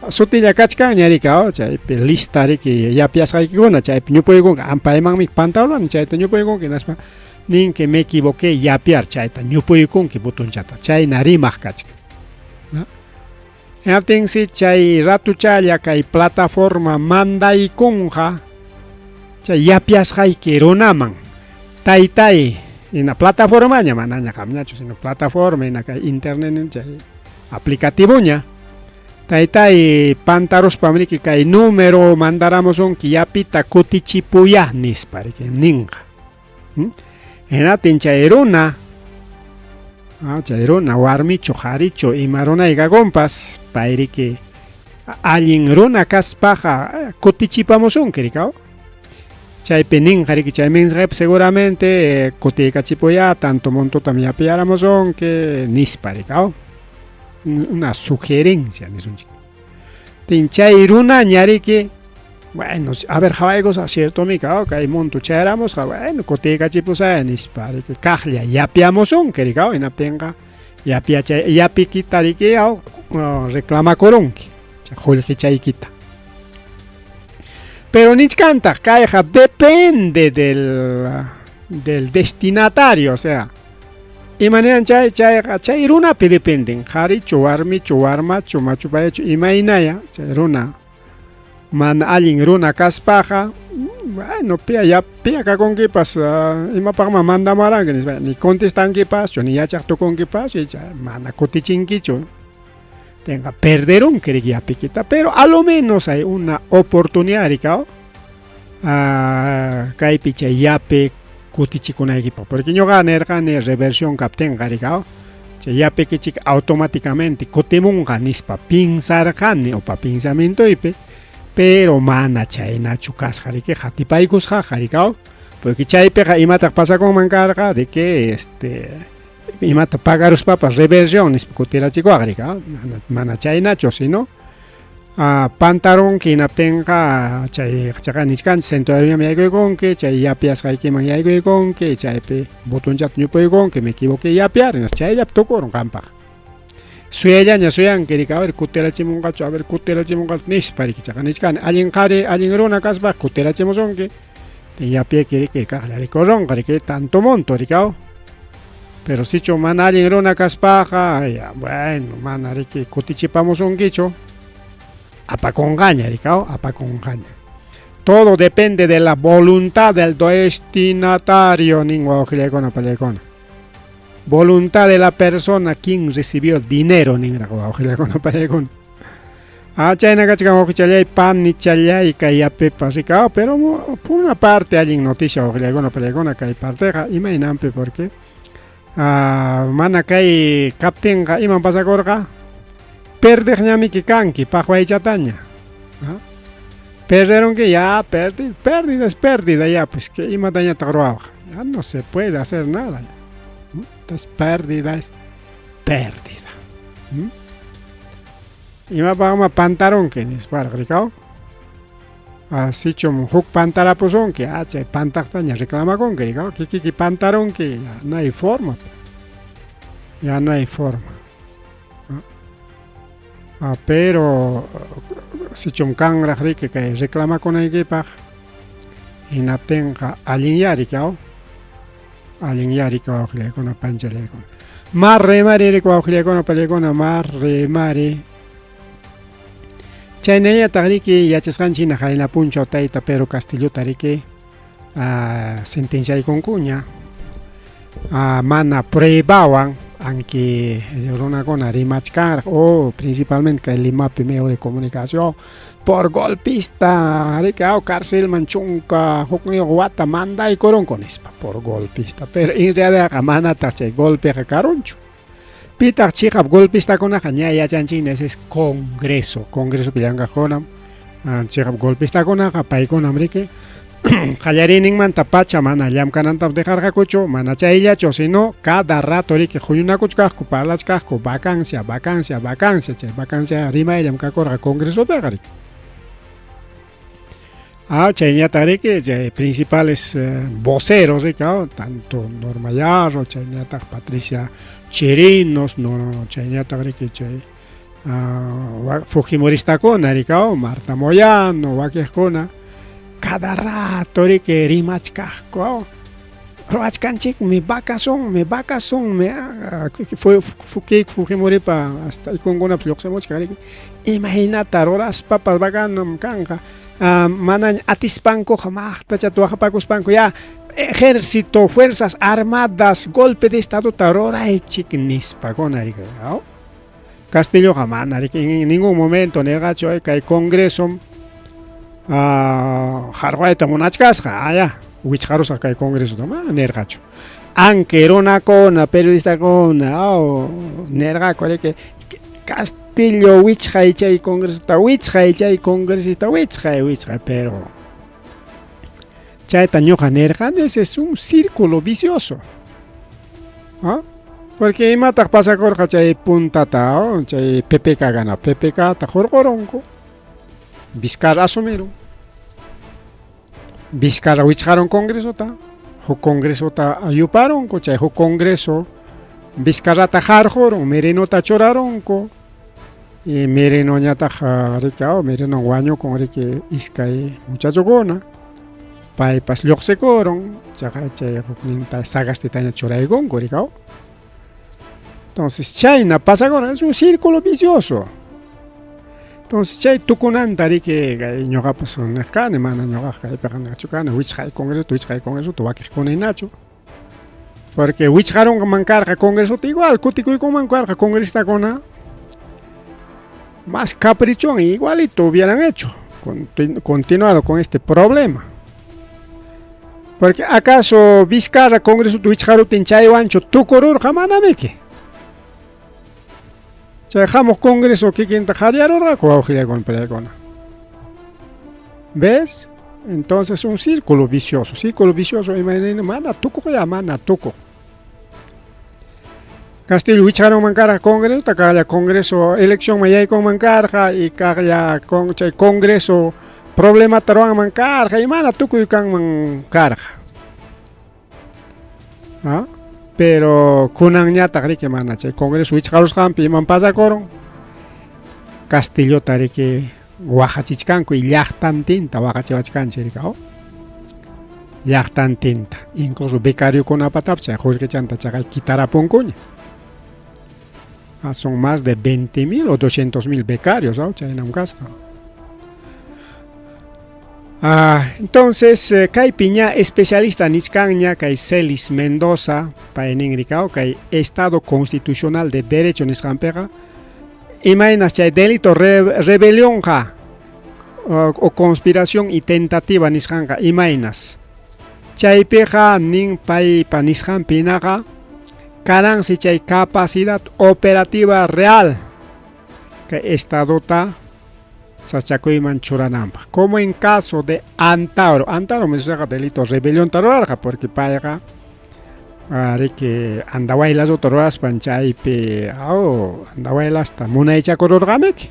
sutilla kachkanña rikaw chaypi lista riki yapyasqaykikuna chaypi ñupuykunki paymanmi pantaruni chayta ñupuykunki hinaspa ninki me equivoqué yapiar chayta ñupuykunki botonchata chayna rimaq kachkan. Hinaptinsi chay ratuchalla kay plataforma mandaykunqa chay yapyasqayki runaman taytay hina plataformaña manaña qamñachu sino plataforma hina kay internet chay aplicativoña taytay pantaruspam riki kay número mandaramusunki yapita kutichipuya nispa riki ninqa. Hinaptin chay runa chay runa warmichu qharichu ima runaykakunpas pay riki allin runa kaspaqa kutichipamusunki rikaw. Chaypi ninqa riki chay mensajepi seguramente kutiykachipuya tanto montotam yapiyaramusunki nispa rikaw. Una sugerencia nisunchik. Tin chay runaña riki bueno, a ver qhawaykusqa ciertomi kay monto chayaramusqa bueno kutiykachipusaya nispa riki kaqlla yapiamusunki rikaw hinaptinqa Yapi yapikita riki reclamakurunki chay qullqichaykita. Pero nichkantaq kayqa depende del destinatario, o sea, imaniran chay chayqa chay runapi dependen, qharichu, warmichu, warmachu, machu payachu, imaynaya chay runa mana allin runa kaspaqa, bueno, pia ya pia kakunkipas imapaqma mandamuwaranki nispa, ni contestankipas ni yachaq tukunkipas, mana kutichinkichu. Tenga perderunki riki yapikita, pero a lo menos hay una oportunidad rikao kaypi chay yapi kutichikunaykipaq, porque ñuqa nirqani reversión kaptinqa rikao chay yapikichik automáticamente kutimunqa nispa pinsarqani upa pensamientoypi, pero mana chaynachu kasqa riki qatipaykusqaqa rikao, porque chaypiqa imataq pasakunman karqa de que imata pagaruspapas reversión nispa kutirachikuwaq rikao, mana chaynachu, sino pantarunki hinaptinqa chay chaqa nichkanchik centroñam yaykuykunki, chay yapiasqaykiman yaykuykunki, chaypi botonchata ñupuykunki, me equivoqué yapiar, chayllapi tukurun qampaq. Suyallaña suyanki riki, a ver kutirachimunqachu, a ver kutirachimunqachu nispa riki chaqa nichkani allin qhari allin runa kaspa kutirachimusunki, yapiyki riki kaqlla rikurunqa riki tanto monto rikao. Pero sichu mana allin runa kaspaqa, ya bueno, mana riki kutichipamusunkichu, apakunqaña rikao, apakunqaña. Todo depende de la voluntad del destinatario, nin wawqillaykuna pallaykuna. Voluntad de la persona quien recibió el dinero, nin wawqillaykuna pallaykuna. Chayna kachkan wawqichallay, panichallay kay yapipas rikao, pero por una parte allin noticia wawqillaykuna pallaykuna kay parteqa imaynanpi, porque mana kay kaptinqa iman pasakurqa perdeqñamiki kanki paqwaychataña. Perderunki ya, pérdida es pérdida ya, pues que imatañataq ruwawaq, ya no se puede hacer nada. Entonces pérdida es pérdida. Imapaqma pantarunki nisparaq rikao. Sichum huk pantarapusunki, chay pantaqtaña reclamakunki rikao, kikiki pantarunki, ya no hay forma. Ya no hay forma. Pero sichum kanraq riki kay reclamakunaykipaq hinaptinqa allinyá rikao, allinyá riki wawqillaykuna panchallaykuna. Mar rimari riki wawqillaykuna pallaykuna, mar rimari. Chaynallataq riki yachasqanchik hina qayna punchaw tayta Pedro Castillota riki sentenciaykunkuña mana pruebawan, aunque runakuna rimachkanraq o principalmente kay Limapi medio de comunicación por golpista riki carcelman 11 wata mandaykurunku nispa por golpista, pero en realidadqa manataq chay golpeqa karunchu. Pitaq chiqap golpistakunaqa ña yachanchikña, ese es Congreso, Congresopi llank'aqkunam chiqap golpistakunaqa, paykunam riki qallariyninmanta pacha mana llamk'ananta dejarqakuchu, mana chayllachu, sino cada rato riki huñunakuchkaqku, parlachkaqku, vacancia, vacancia, vacancia, chay vacancia rimayllam kakurqa Congresopiqa riki. Chayñataq riki chay principales voceros riki, tanto Norma Yarro, chayñataq Patricia Chirinos, no, chayñataq riki chay Fujimoristakuna riki, Marta Moyano, wakiqkuna, cada rato riki rimachkaqku, ruwachkanchikmi, vacacionmi, vacacionmi, Keiko Fujimoripa hasta ikunkunapas lluqsimuchkan riki, imahinata ruraspapas vacanam kanqa, manaña atispankuqa maqtachata waqapakuspanku ya ejército, fuerzas armadas, golpe de estadota ruraychik nispakuna riki. Castilloqa mana riki en ningún momento nirqachu kay Congreso harqayta munachkasqa, ya wichqarusaq kay Congresota, mana nirqachu. Aunque runakuna, periodistakuna nirqaku riki Castillo wichqay chay Congresota, wichqay chay congresista, wichqay, wichqay, pero chayta ñuqa nirqani, ese es un círculo vicioso. Porque imataq pasakurqa chay puntata, chay PPK gana, PPK ta hurqurunku, Vizcarra asumirun, Vizcarra wichqarun Congresota, huk Congresota yuparunku, chay huk Congreso Vizcarrata qarqurun, Merинota churarunku. Y Merinoñataq riki, Merino wañukun riki iskay muchachokuna. Paypas lluqsikurun, chaqa chay hukninta Sagastitaña churaykunku riki. Entonces chayna pasakuna, es un círculo vicioso. Entonces chay tukunanta riki kay ñuqapas niq kani, mana ñuqaqa kaypiqa niqchu kani, wichqay congreso, wichqay congresota wakiqkuna hinachu. Porque wichqarunman karqa congresota igual kutikuykunman karqa congresistakuna más caprichón igualito hubieran hecho, continuado con este problema. Porque acaso Vizcarra congresota wichqaruptin chaywanchu tukururqa manamiki. Chay hamuq congreso kikinta qhariyarurqaku wawqillaykuna palaykuna. ¿Ves? Entonces un círculo vicioso, círculo vicioso imaynayna mana tukuq ya mana tukuq. Castillo wichqarunman karqa congresota, kaqlla congreso eleccionman yaykunman karqa y kaqlla con, chay congreso problemata ruwanman karqa y mana tukuy kanman karqa. ¿Ah? Pero kunanñataq riki mana chay congreso wichqarusqanpi iman pasakurun Castillota riki waqachichkanku y llaqtantinta waqachiwachkanchik riki llaqtantinta incluso becariokunapatapas chay qullqichanta chaqay kitarapunkuña. Son más de 20.000 o 200.000 becarios, ¿no? Chaynam kasqa. Entonces, kaypi ña especialista nichkanña kay Celis Mendoza, paynin rikaw kay Estado Constitucional de Derecho nisqanpiqa, imaynas chay delito rebelionqa o conspiración y tentativa nisqanqa imaynas. Chaypiqa nin paypa nisqanpi hinaqa kanansi chay capacidad operativa real kay Estadota sachakuyman churananpaq. Como en caso de Antauro. Antauro mismoqa delito rebelionta rurarqa porque payqa riki Andahuaylasota ruraspan chaypi Andahuaylasta munaychakururqamiki.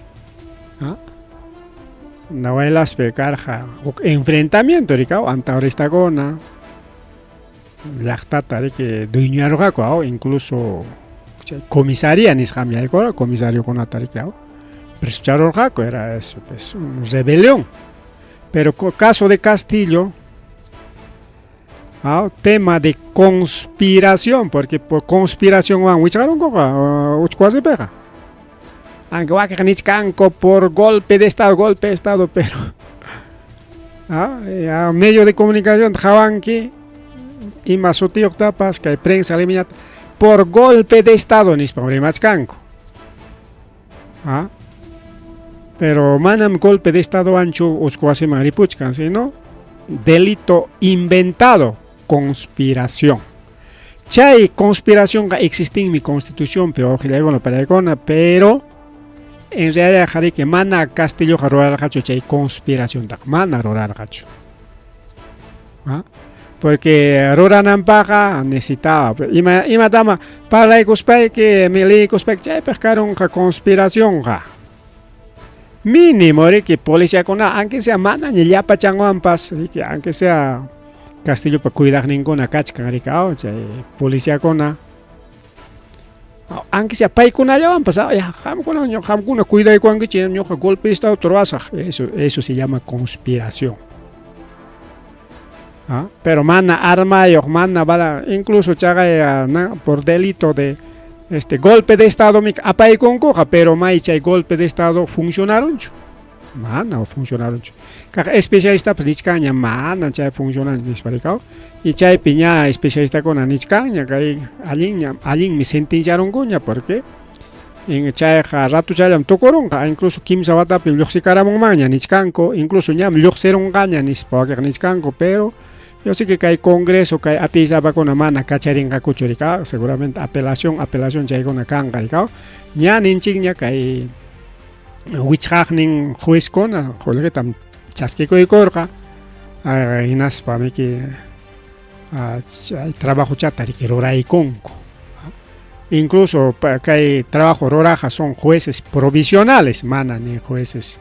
Andahuaylaspi karqa huk enfrentamiento riki antauristakuna llaqtata riki dueñarurqaku, incluso chay comisaría nisqanmi yaykurqa, comisariokunata riki presocharurqaku, era eso, pues, una rebelión. Pero caso de Castillo, tema de conspiración, porque por conspiración wan wichqarunkuqa Uchcuasipiqa. Aunque wakiq nichkanku por golpe de estado, pero a medio de comunicación qhawanki ima sutiyuqtapas kay prensa limeñata por golpe de estado nispa rimachkanku. Pero manam golpe de estado anchu Uchcuasiman ripuchkan, sino delito inventado, conspiración. Chay conspiración existinmi constitución, pero pero en realidad riki mana Castilloqa rurarqachu chay conspiraciontaqa, mana rurarqachu. Porque rurananpaqqa necesitaba ima imatama parlaykuspayki liykuspayki chaypaq karunqa conspiracionqa. Mínimo riki policiakuna aunque sea manaña llapachanwanpas riki aunque sea Castillopa cuidaqninkuna kachkan riki chay policiakuna aunque sea paykunallawanpas ya qamkuna qamkuna cuidaykuwankichik ñuqa golpe de estado ruwasaq, eso se llama conspiración. Pero mana armayuq, mana bala, incluso chaqay por delito de golpe de estado apaykunkuqa, pero may chay golpe de estado funcionarunchu. Mana funcionarunchu. Kaq especialistapas nichkanña mana chay funcionanchu nispa rikaw. Y chaypi ña especialistakuna nichkanña kay allinña allinmi sentenciarunkuña porque chayqa ratuchallam tukurunqa, incluso kimsa watapi lluqsikaramunmanña nichkanku, incluso ñam lluqsirunqaña nispa wakiq nichkanku, pero yo sé que kay congreso kay atiysapakuna mana kacharinqakuchu rikaw, seguramente apelación, apelación chaykuna kanqa rikaw. Ña ninchikña kay wichqaqnin juezkuna qullqitam chaskikuykurqa, hinaspa miki chay trabajochata riki ruraykunku. Incluso kay trabajo ruraqa son jueces provisionales, mana ni jueces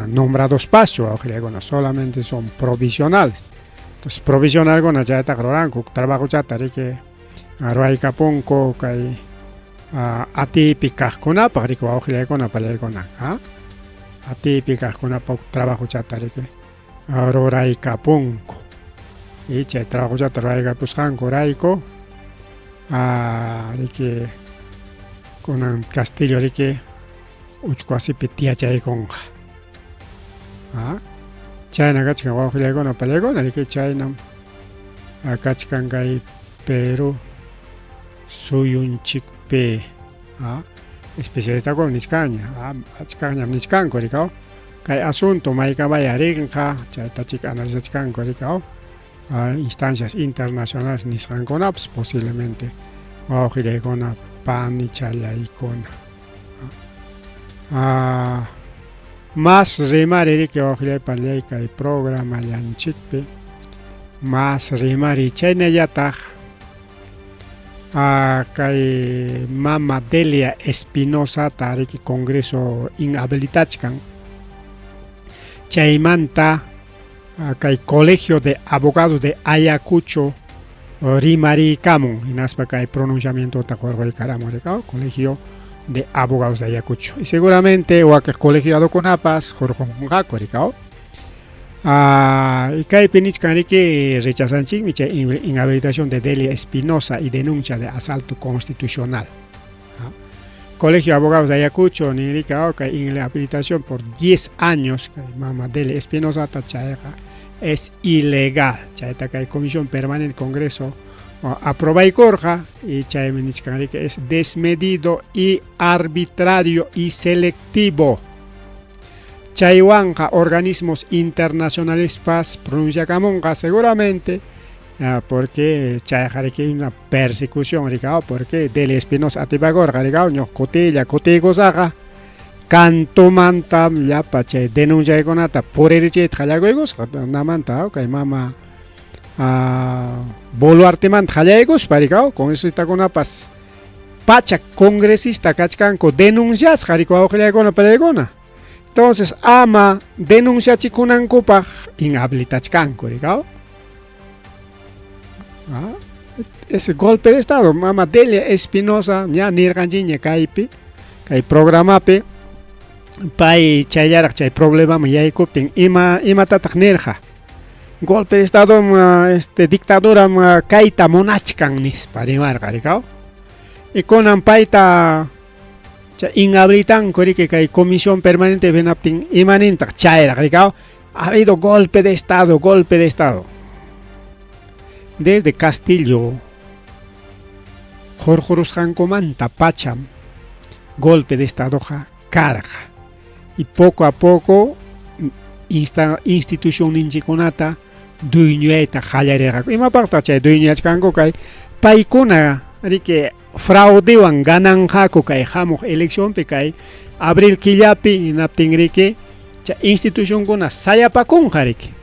nombrados paschu wawqillaykuna, solamente son provisionales. Entonces provisionalkuna chaytaqa ruranku, trabajochata riki Ruwaykapunku kay atiypi kaqkunapaq riki wawqillaykuna pallaykuna atiypi kaqkunapaq trabajochata riki ruraykapunku y chay trabajochata ruraykapusqankurayku riki kunan Castillo riki uchku wasipi tiyachaykunqa chayna kachkan wawqillaykuna pallaykuna riki chaynam kachkan kay Perú suyunchikpi especialistakuna nichkanña achkaqñam nichkanku rikaw kay asunto maykamaya rinqa chayta chik analizachkanku rikaw instancias internacionales nisqankunapas posiblemente wawqillaykuna panichallaykuna Mas rimari riki wawqillay panillay kay programallanchikpi mas rimari chaynallataq kay mama Delia Espinosata riki Congreso inhabilitachkan chaymanta kay Colegio de Abogados de Ayacucho rimariykamun hinaspa kay pronunciamientota qurquykaramuni Colegio de Abogados de Ayacucho y seguramente wakiq colegiadokunapas qurqunqaku rikaw y kaypi nichkan riki rechazanchikmi chay inhabilitación de Delia Espinosa y denuncia de asalto constitucional. Colegio de Abogados de Ayacucho nirika kay inhabilitación por 10 años kay mama Delia Espinosa chayqa es ilegal chayta kay Comisión Permanente Congreso aprobaykurqa y chaymi nichkan riki es desmedido y arbitrario y selectivo. Chaywanqa organismos internacionalespas pronunciakamunqa seguramente porque chayqa riki una persecución rikaw porque Delia Espinosa atipakurqa rikaw ñuqa kutilla kutiykusaqa kantumantam llapa chay denunciaykunata puririchiyta qallarkuykusqa namanta kay mama Boluartemanta qallaykuspa rikaw congresistakunapas pachak congresista kachkanku denunciasqa rikaw wawqillaykuna pallaykuna. Entonces ama denunciachikunankupaq inhabilitachkanku rikaw. Ese golpe de estado mama Delia Espinosa ña nirqanchikña kaypi kay programapi pay chayllaraq chay problemaman yaykuptin ima imatataq nirqa golpe de estado este dictaduram kayta munachkan nispa rimarqa rikaw y kunan payta chay inhabilitanku riki kay comisión permanente hinaptin imanintaq chayraq rikaw ha habido golpe de estado, golpe de estado. Desde Castillo qurqurusqankumanta pacham golpe de estadoqa karqa y poco a poco institucionninchikkunata dueñoyayta qallarirqaku. Imapaqtaq chay dueñoyachkanku kay paykuna riki fraudewan gananqaku kay hamuq eleccionpi kay abril killapi hinaptin riki chay institucionkuna sayapakunqa riki.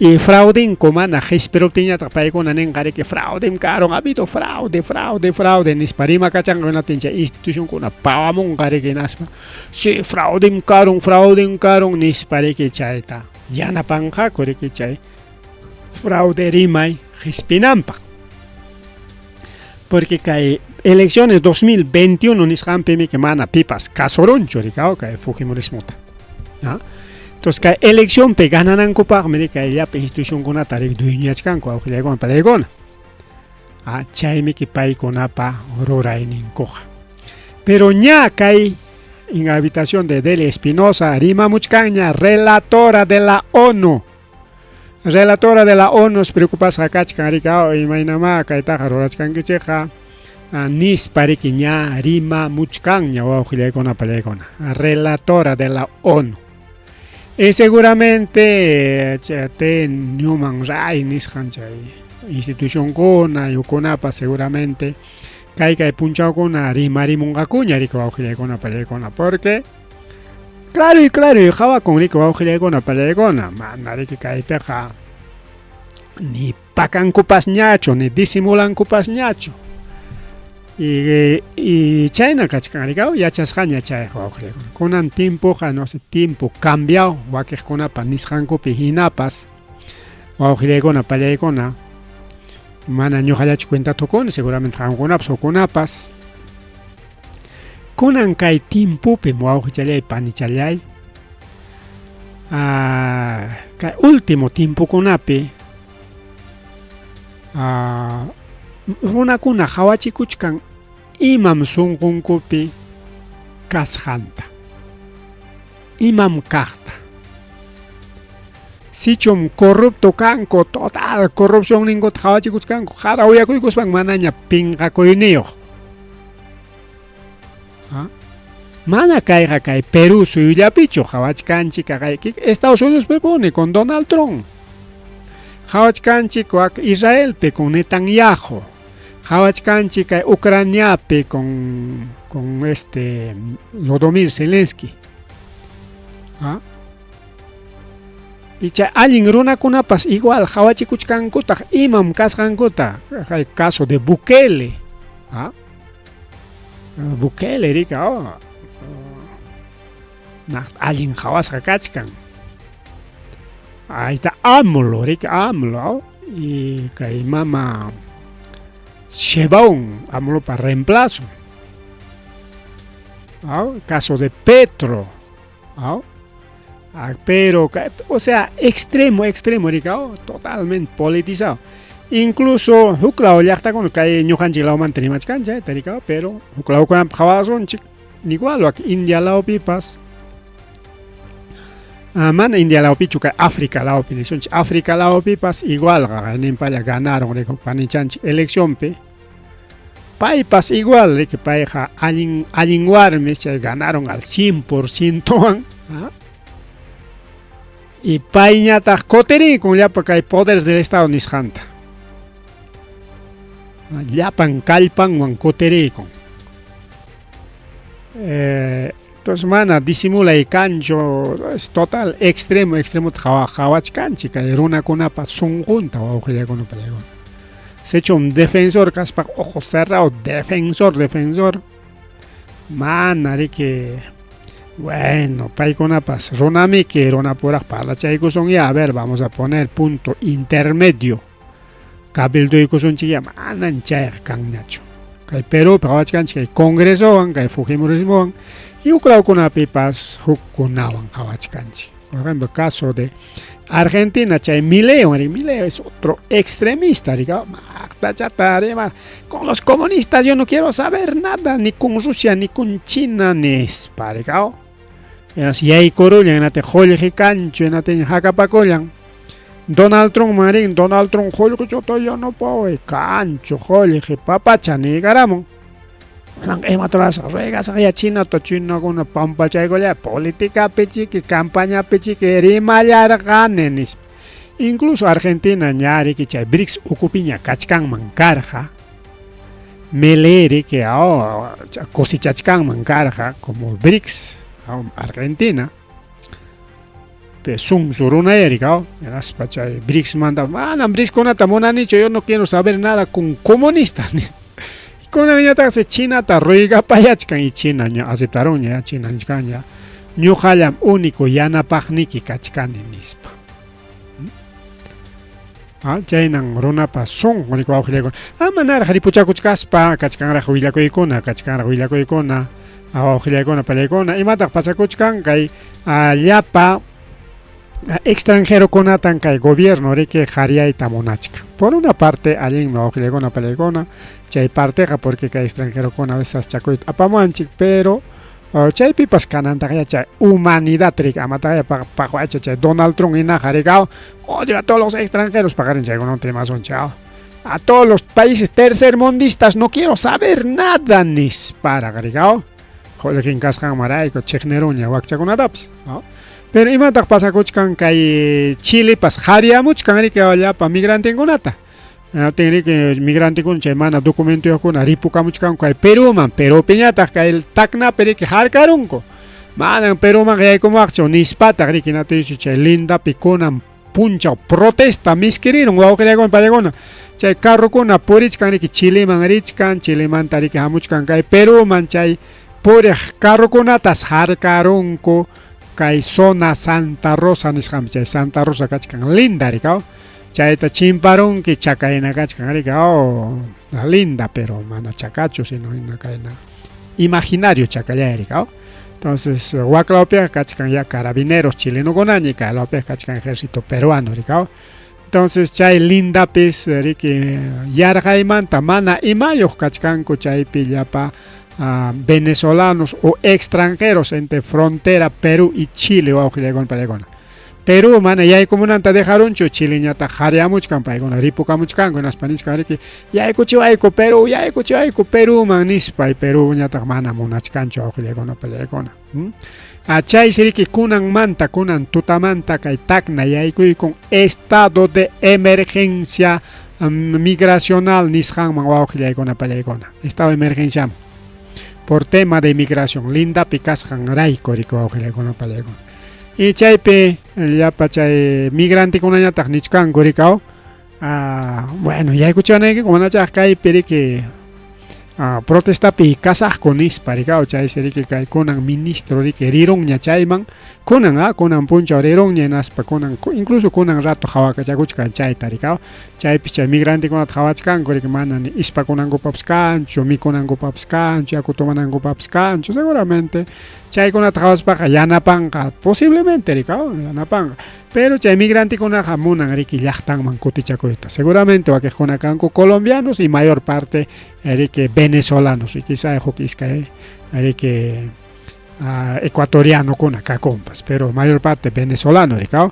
Y fraudinku mana qispiruptinñataq paykuna ninqa riki fraudim karun, ha habido fraude, fraude, fraude nispa rimakachanqa hinaptin chay institucionkuna pawamunqa riki hinaspa si fraudim karun, fraudim karun nispa riki chayta yanapanqaku riki chay fraude rimay qispinanpaq. Porque kay elecciones 2021 nisqanpimi que mana pipas kasurunchu rikaw kay fujimorismota. Entonces kay eleccionpi gananankupaqmi kay llapa institucionkunata riki dueñachkanku awqillaykuna palaykuna. Chaymi paykunapa rurayninkuqa. Pero ña kay inhabilitación de Delia Espinosa rimamuchkanña relatora de la ONU. Relatora de la ONU preocupasqa kachkan rikaw imaynamá kaytaqa rurachkankichikqa nispa riki ña rimamuchkanña wawqillaykuna pallaykuna. Relatora de la ONU. Y seguramente te Human Rights nisqan chay institucionkuna yukunapas seguramente kay kay punchawkuna rimarimunqakuña riki wawqillaykuna pallaykuna porque claro y claro y qhawakun riki wawqillaykuna pallaykuna mana riki kaypiqa ni pakankupasñachu ni disimulankupas-ñachu y chayna kachkan rikaw yachasqaña chayqa wawqillaykuna kunan tiempoqa no sé tiempo cambiado wakiqkunapa nisqankupi hinapas wawqillaykuna pallaykuna Mana ñuqallachu cuentata qukuni, seguramente qamkunapas hukkunapas. Kunan kay tiempopim wawqichallay panichallay, kay último tiempokunapi runakuna qawachikuchkan imam sunqunkupi kasqanta, imam kaqta. Sichum corrupto kanku, total corrupcionninkuta qawachikuchkanku, qarawyakuykuspan manaña pinqakuyniyuq. Mana kayqa kay Perú suyullapichu qawachkanchik kaqayki Estados Unidos puni con Donald Trump. Qawachkanchik wak Israelpi con Netanyahu. Qawachkanchik kay Ucraniapi con este Volodymyr Zelensky. Icha allin runakunapas igual qawachikuchkankutaq imam kasqankuta. Kay caso de Bukele. Bukele rika, oh. Allin qawasqa kachkan. Ayta AMLO rika, AMLO. Y kay mama Sheinbaum, AMLOpa reemplazo. Caso de Petro. Pero, o sea, extremo, extremo, rika, oh, totalmente politizado. Incluso huklaw llaqtakuna kay ñuqanchik lawmanta rimachkanchik rika, pero huklawkunapi qhawasunchik igual wak India lawpipas. Mana India lawpichu kay África lawpi nisunchik, África lawpipas igual qaqayninpalla ganaron rika panichanchik eleccionpi. Paypas igual riki, payqa allin allin warmi chay ganaron al 100% wan. Y payñataq kutirikun llapa kay poderes del Estado nisqanta. Llapan kallpanwan kutirikun. Entonces mana disimulay kanchu, es total extremo, extremo qhawachkanchik kay runakunapa sunqunta wawqillakuna pallaykuna. Sichu un defensor kaspa ojo cerrado, defensor, defensor. Mana riki, bueno, paykunapas runamiki runapuraq parlachaykusun ya, a ver, vamos a poner punto intermedio. Cabilduykusunchik ya, manan chayqa kanñachu. Kay Perúpi qhawachkanchik kay Congresowan, kay Fujimorismowan, y huklawkunapipas hukkunawan qhawachkanchik. Por ejemplo, caso de Argentina, chay Milei, Milei es otro extremista, con los comunistas yo no quiero saber nada, ni con Rusia, ni con China, nispa, yaykurullan, nate qullqi kanchu, nate hakapakullan. Donald Trump marin, Donald Trump qullqichata yanapaway, kanchu qullqi papacha niykaramun. Imatarasaq ruegasaq ya Chinata, chinakuna pampachaykulla, politicapi chiki, campañapi chiki rimallarqani nispa. Incluso Argentina ña riki chay BRICS ukupiña kachkanman karqa, Milei riki cosechachkanman karqa como BRICS, Argentina. Sunsu runaya rika, hinaspa chay BRICS manta, manam BRICSkunata munanichu, yo no quiero saber nada con comunistas. Kunanñataqsi Chinata ruegapayachkan y China ña aceptaron ña, China nichkan ña, ñuqallam único yanapaqniki kachkani nispa. Chaynan runapa sunqun riki wawqillaykuna. Amanaraq ripuchakuchkaspa kachkanraq willakuykuna, kachkanraq willakuykuna, wawqillaykuna pallaykuna, imataq pasakuchkan kay llapa extranjerokunatan kay gobierno riki qhariyayta munachkan. Por una parte, allinmi wawqillaykuna pallaykuna, chay parteqa porque kay extranjerokuna a veces sasachakuyta apamuwanchik, pero chaypipas kanantaqa chay humanidad riki amataqya paqwacha chay Donald Trump hinaqa riki, odio a todos los extranjeros, paqarin chaykunamanta rimasunchik, a todos los países tercermundistas no quiero saber nada nisparaqa riki, qullqin kasqanmarayku chiqniruña wakchakunatapas. Pero imataq pasakuchkan kay Chilepas qhariyamuchkan riki llapa migrantekunata. Riki migrantekuna chay mana documentoyuqkuna ripukamuchkanku kay Perúman, Perúpiñataq kay Tacnapi riki harkarunku. Manan Perúmanqa yaykumuwaqchu nispataq riki natuysi chay lindapi kunan punchaw protesta miskirirun wawqillaykuna pallaykuna. Chay carrokuna purichkan riki Chileman richkan, Chilemanta riki hamuchkan kay Perúman, chay puriq carrokunatas harkarunku kay zona Santa Rosa nisqanpi, chay Santa Rosa kachkan linda riki. Chayta chimparunki chakayna kachkan riki, oh, linda, pero mana chakachu, sino hina kayna imaginario chakallay riki, oh. Entonces, waklawpiqa kachkan ya carabineros chilenokunaña, kaylawpiqa kachkan ejército peruano riki, oh. Entonces, chay lindapis riki yarqaymanta mana imayuq kachkanku chaypi llapa venezolanos o extranjeros entre frontera Perú y Chile wawqillaykuna pallaykuna. Perú mana yaykumunanta dejarunchu, Chileñataq qariyamuchkan paykuna ripukamuchkanku hinaspa nichkan riki yaykuchiwayku Perú, yaykuchiwayku Perúman nispa y Perúñataq mana munachkanchu wawqillaykuna pallaykuna. Chaysi riki kunanmanta, kunan tutamanta kay Tacna yaykuykun estado de emergencia migracional nisqanman wawqillaykuna pallaykuna. Estado de emergencia por tema de migración lindapi kasqan rayku riki wawqillaykuna pallaykuna. Y chaypi llapa chay migrantekunañataq nichkanku rikaw, bueno, yaykuchiwanaykiku manachaq kaypi riki protestapi kasaqku nispa rikaw, chaysi riki kay kunan ministro riki rirunña chayman, kunan kunan punchaw rirunña hinaspa kunan incluso kunan rato qhawakachakuchkan chayta rikaw, chaypi chay migrantekunata qhawachkanku riki mana ni ispakunankupapas kanchu, mikunankupapas kanchu, yaku tomanankupapas kanchu, seguramente chaykunata qhawaspaqa yanapanqa posiblemente rikaw, yanapanqa. Pero chay migrantekunaqa munan riki llaqtanman kutichakuyta. Seguramente wakiqkuna kanku colombianos y mayor parte riki venezolanos y quizá huk iskay riki ecuatorianokuna kakunpas, pero mayor parte venezolano rikaw.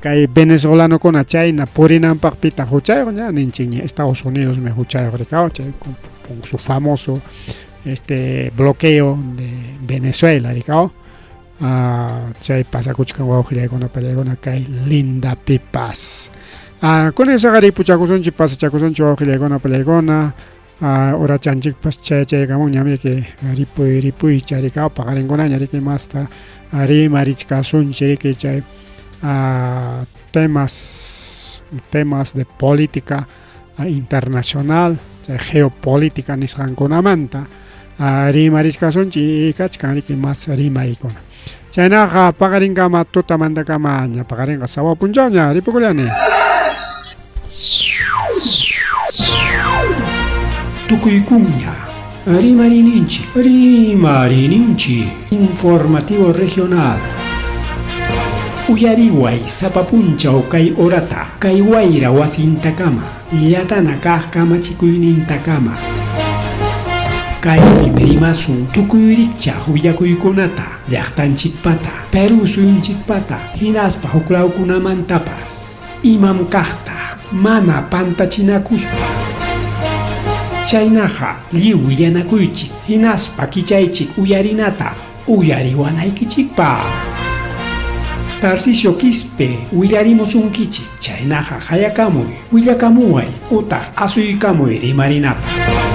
Kay venezolanokuna chayna purinanpaq pitaq huchayuq ña ninchikña Estados Unidos mi huchayuq rikaw, chay con su famoso bloqueo de Venezuela rikaw. Chay pasakuchkan wawqillaykuna pallaykuna kay lindapipas. Con eso ripuchakusunchik pasachakusunchik wawqillaykuna pallaykuna. Urachanchikpas chaychaykamunñam riki ripuy ripuycha rikaw paqarinkunaña riki masta rimarichkasunchik riki chay temas de política internacional, chay geopolítica nisqankunamanta rimarichkasunchik kachkan riki mas rimaykuna. Chaynaqa paqarinkama tutamantakamanña paqarinqa sawa punchawña ripukullani. Tukuykunña rimarininchik, rimarininchik informativo regional. Uyariway sapa punchaw kay horata, kay wayra wasintakama, llatana kaq kamachikuynintakama. Kaypim rimasun tukuy rikchaq willakuykunata, llaqtanchikpata, Perú suyunchikpata, hinaspa huklawkunamantapas. Imam kaqta, mana pantachinakuspa. Chaynaqa lliw willanakuychik, hinaspa kichaychik uyarinata, uyariwanaykichikpaq. Tarcisio Quispe willarimusunkichik, chaynaqa hayakamuy, willakamuway, utaq asuykamuy rimarinapaq.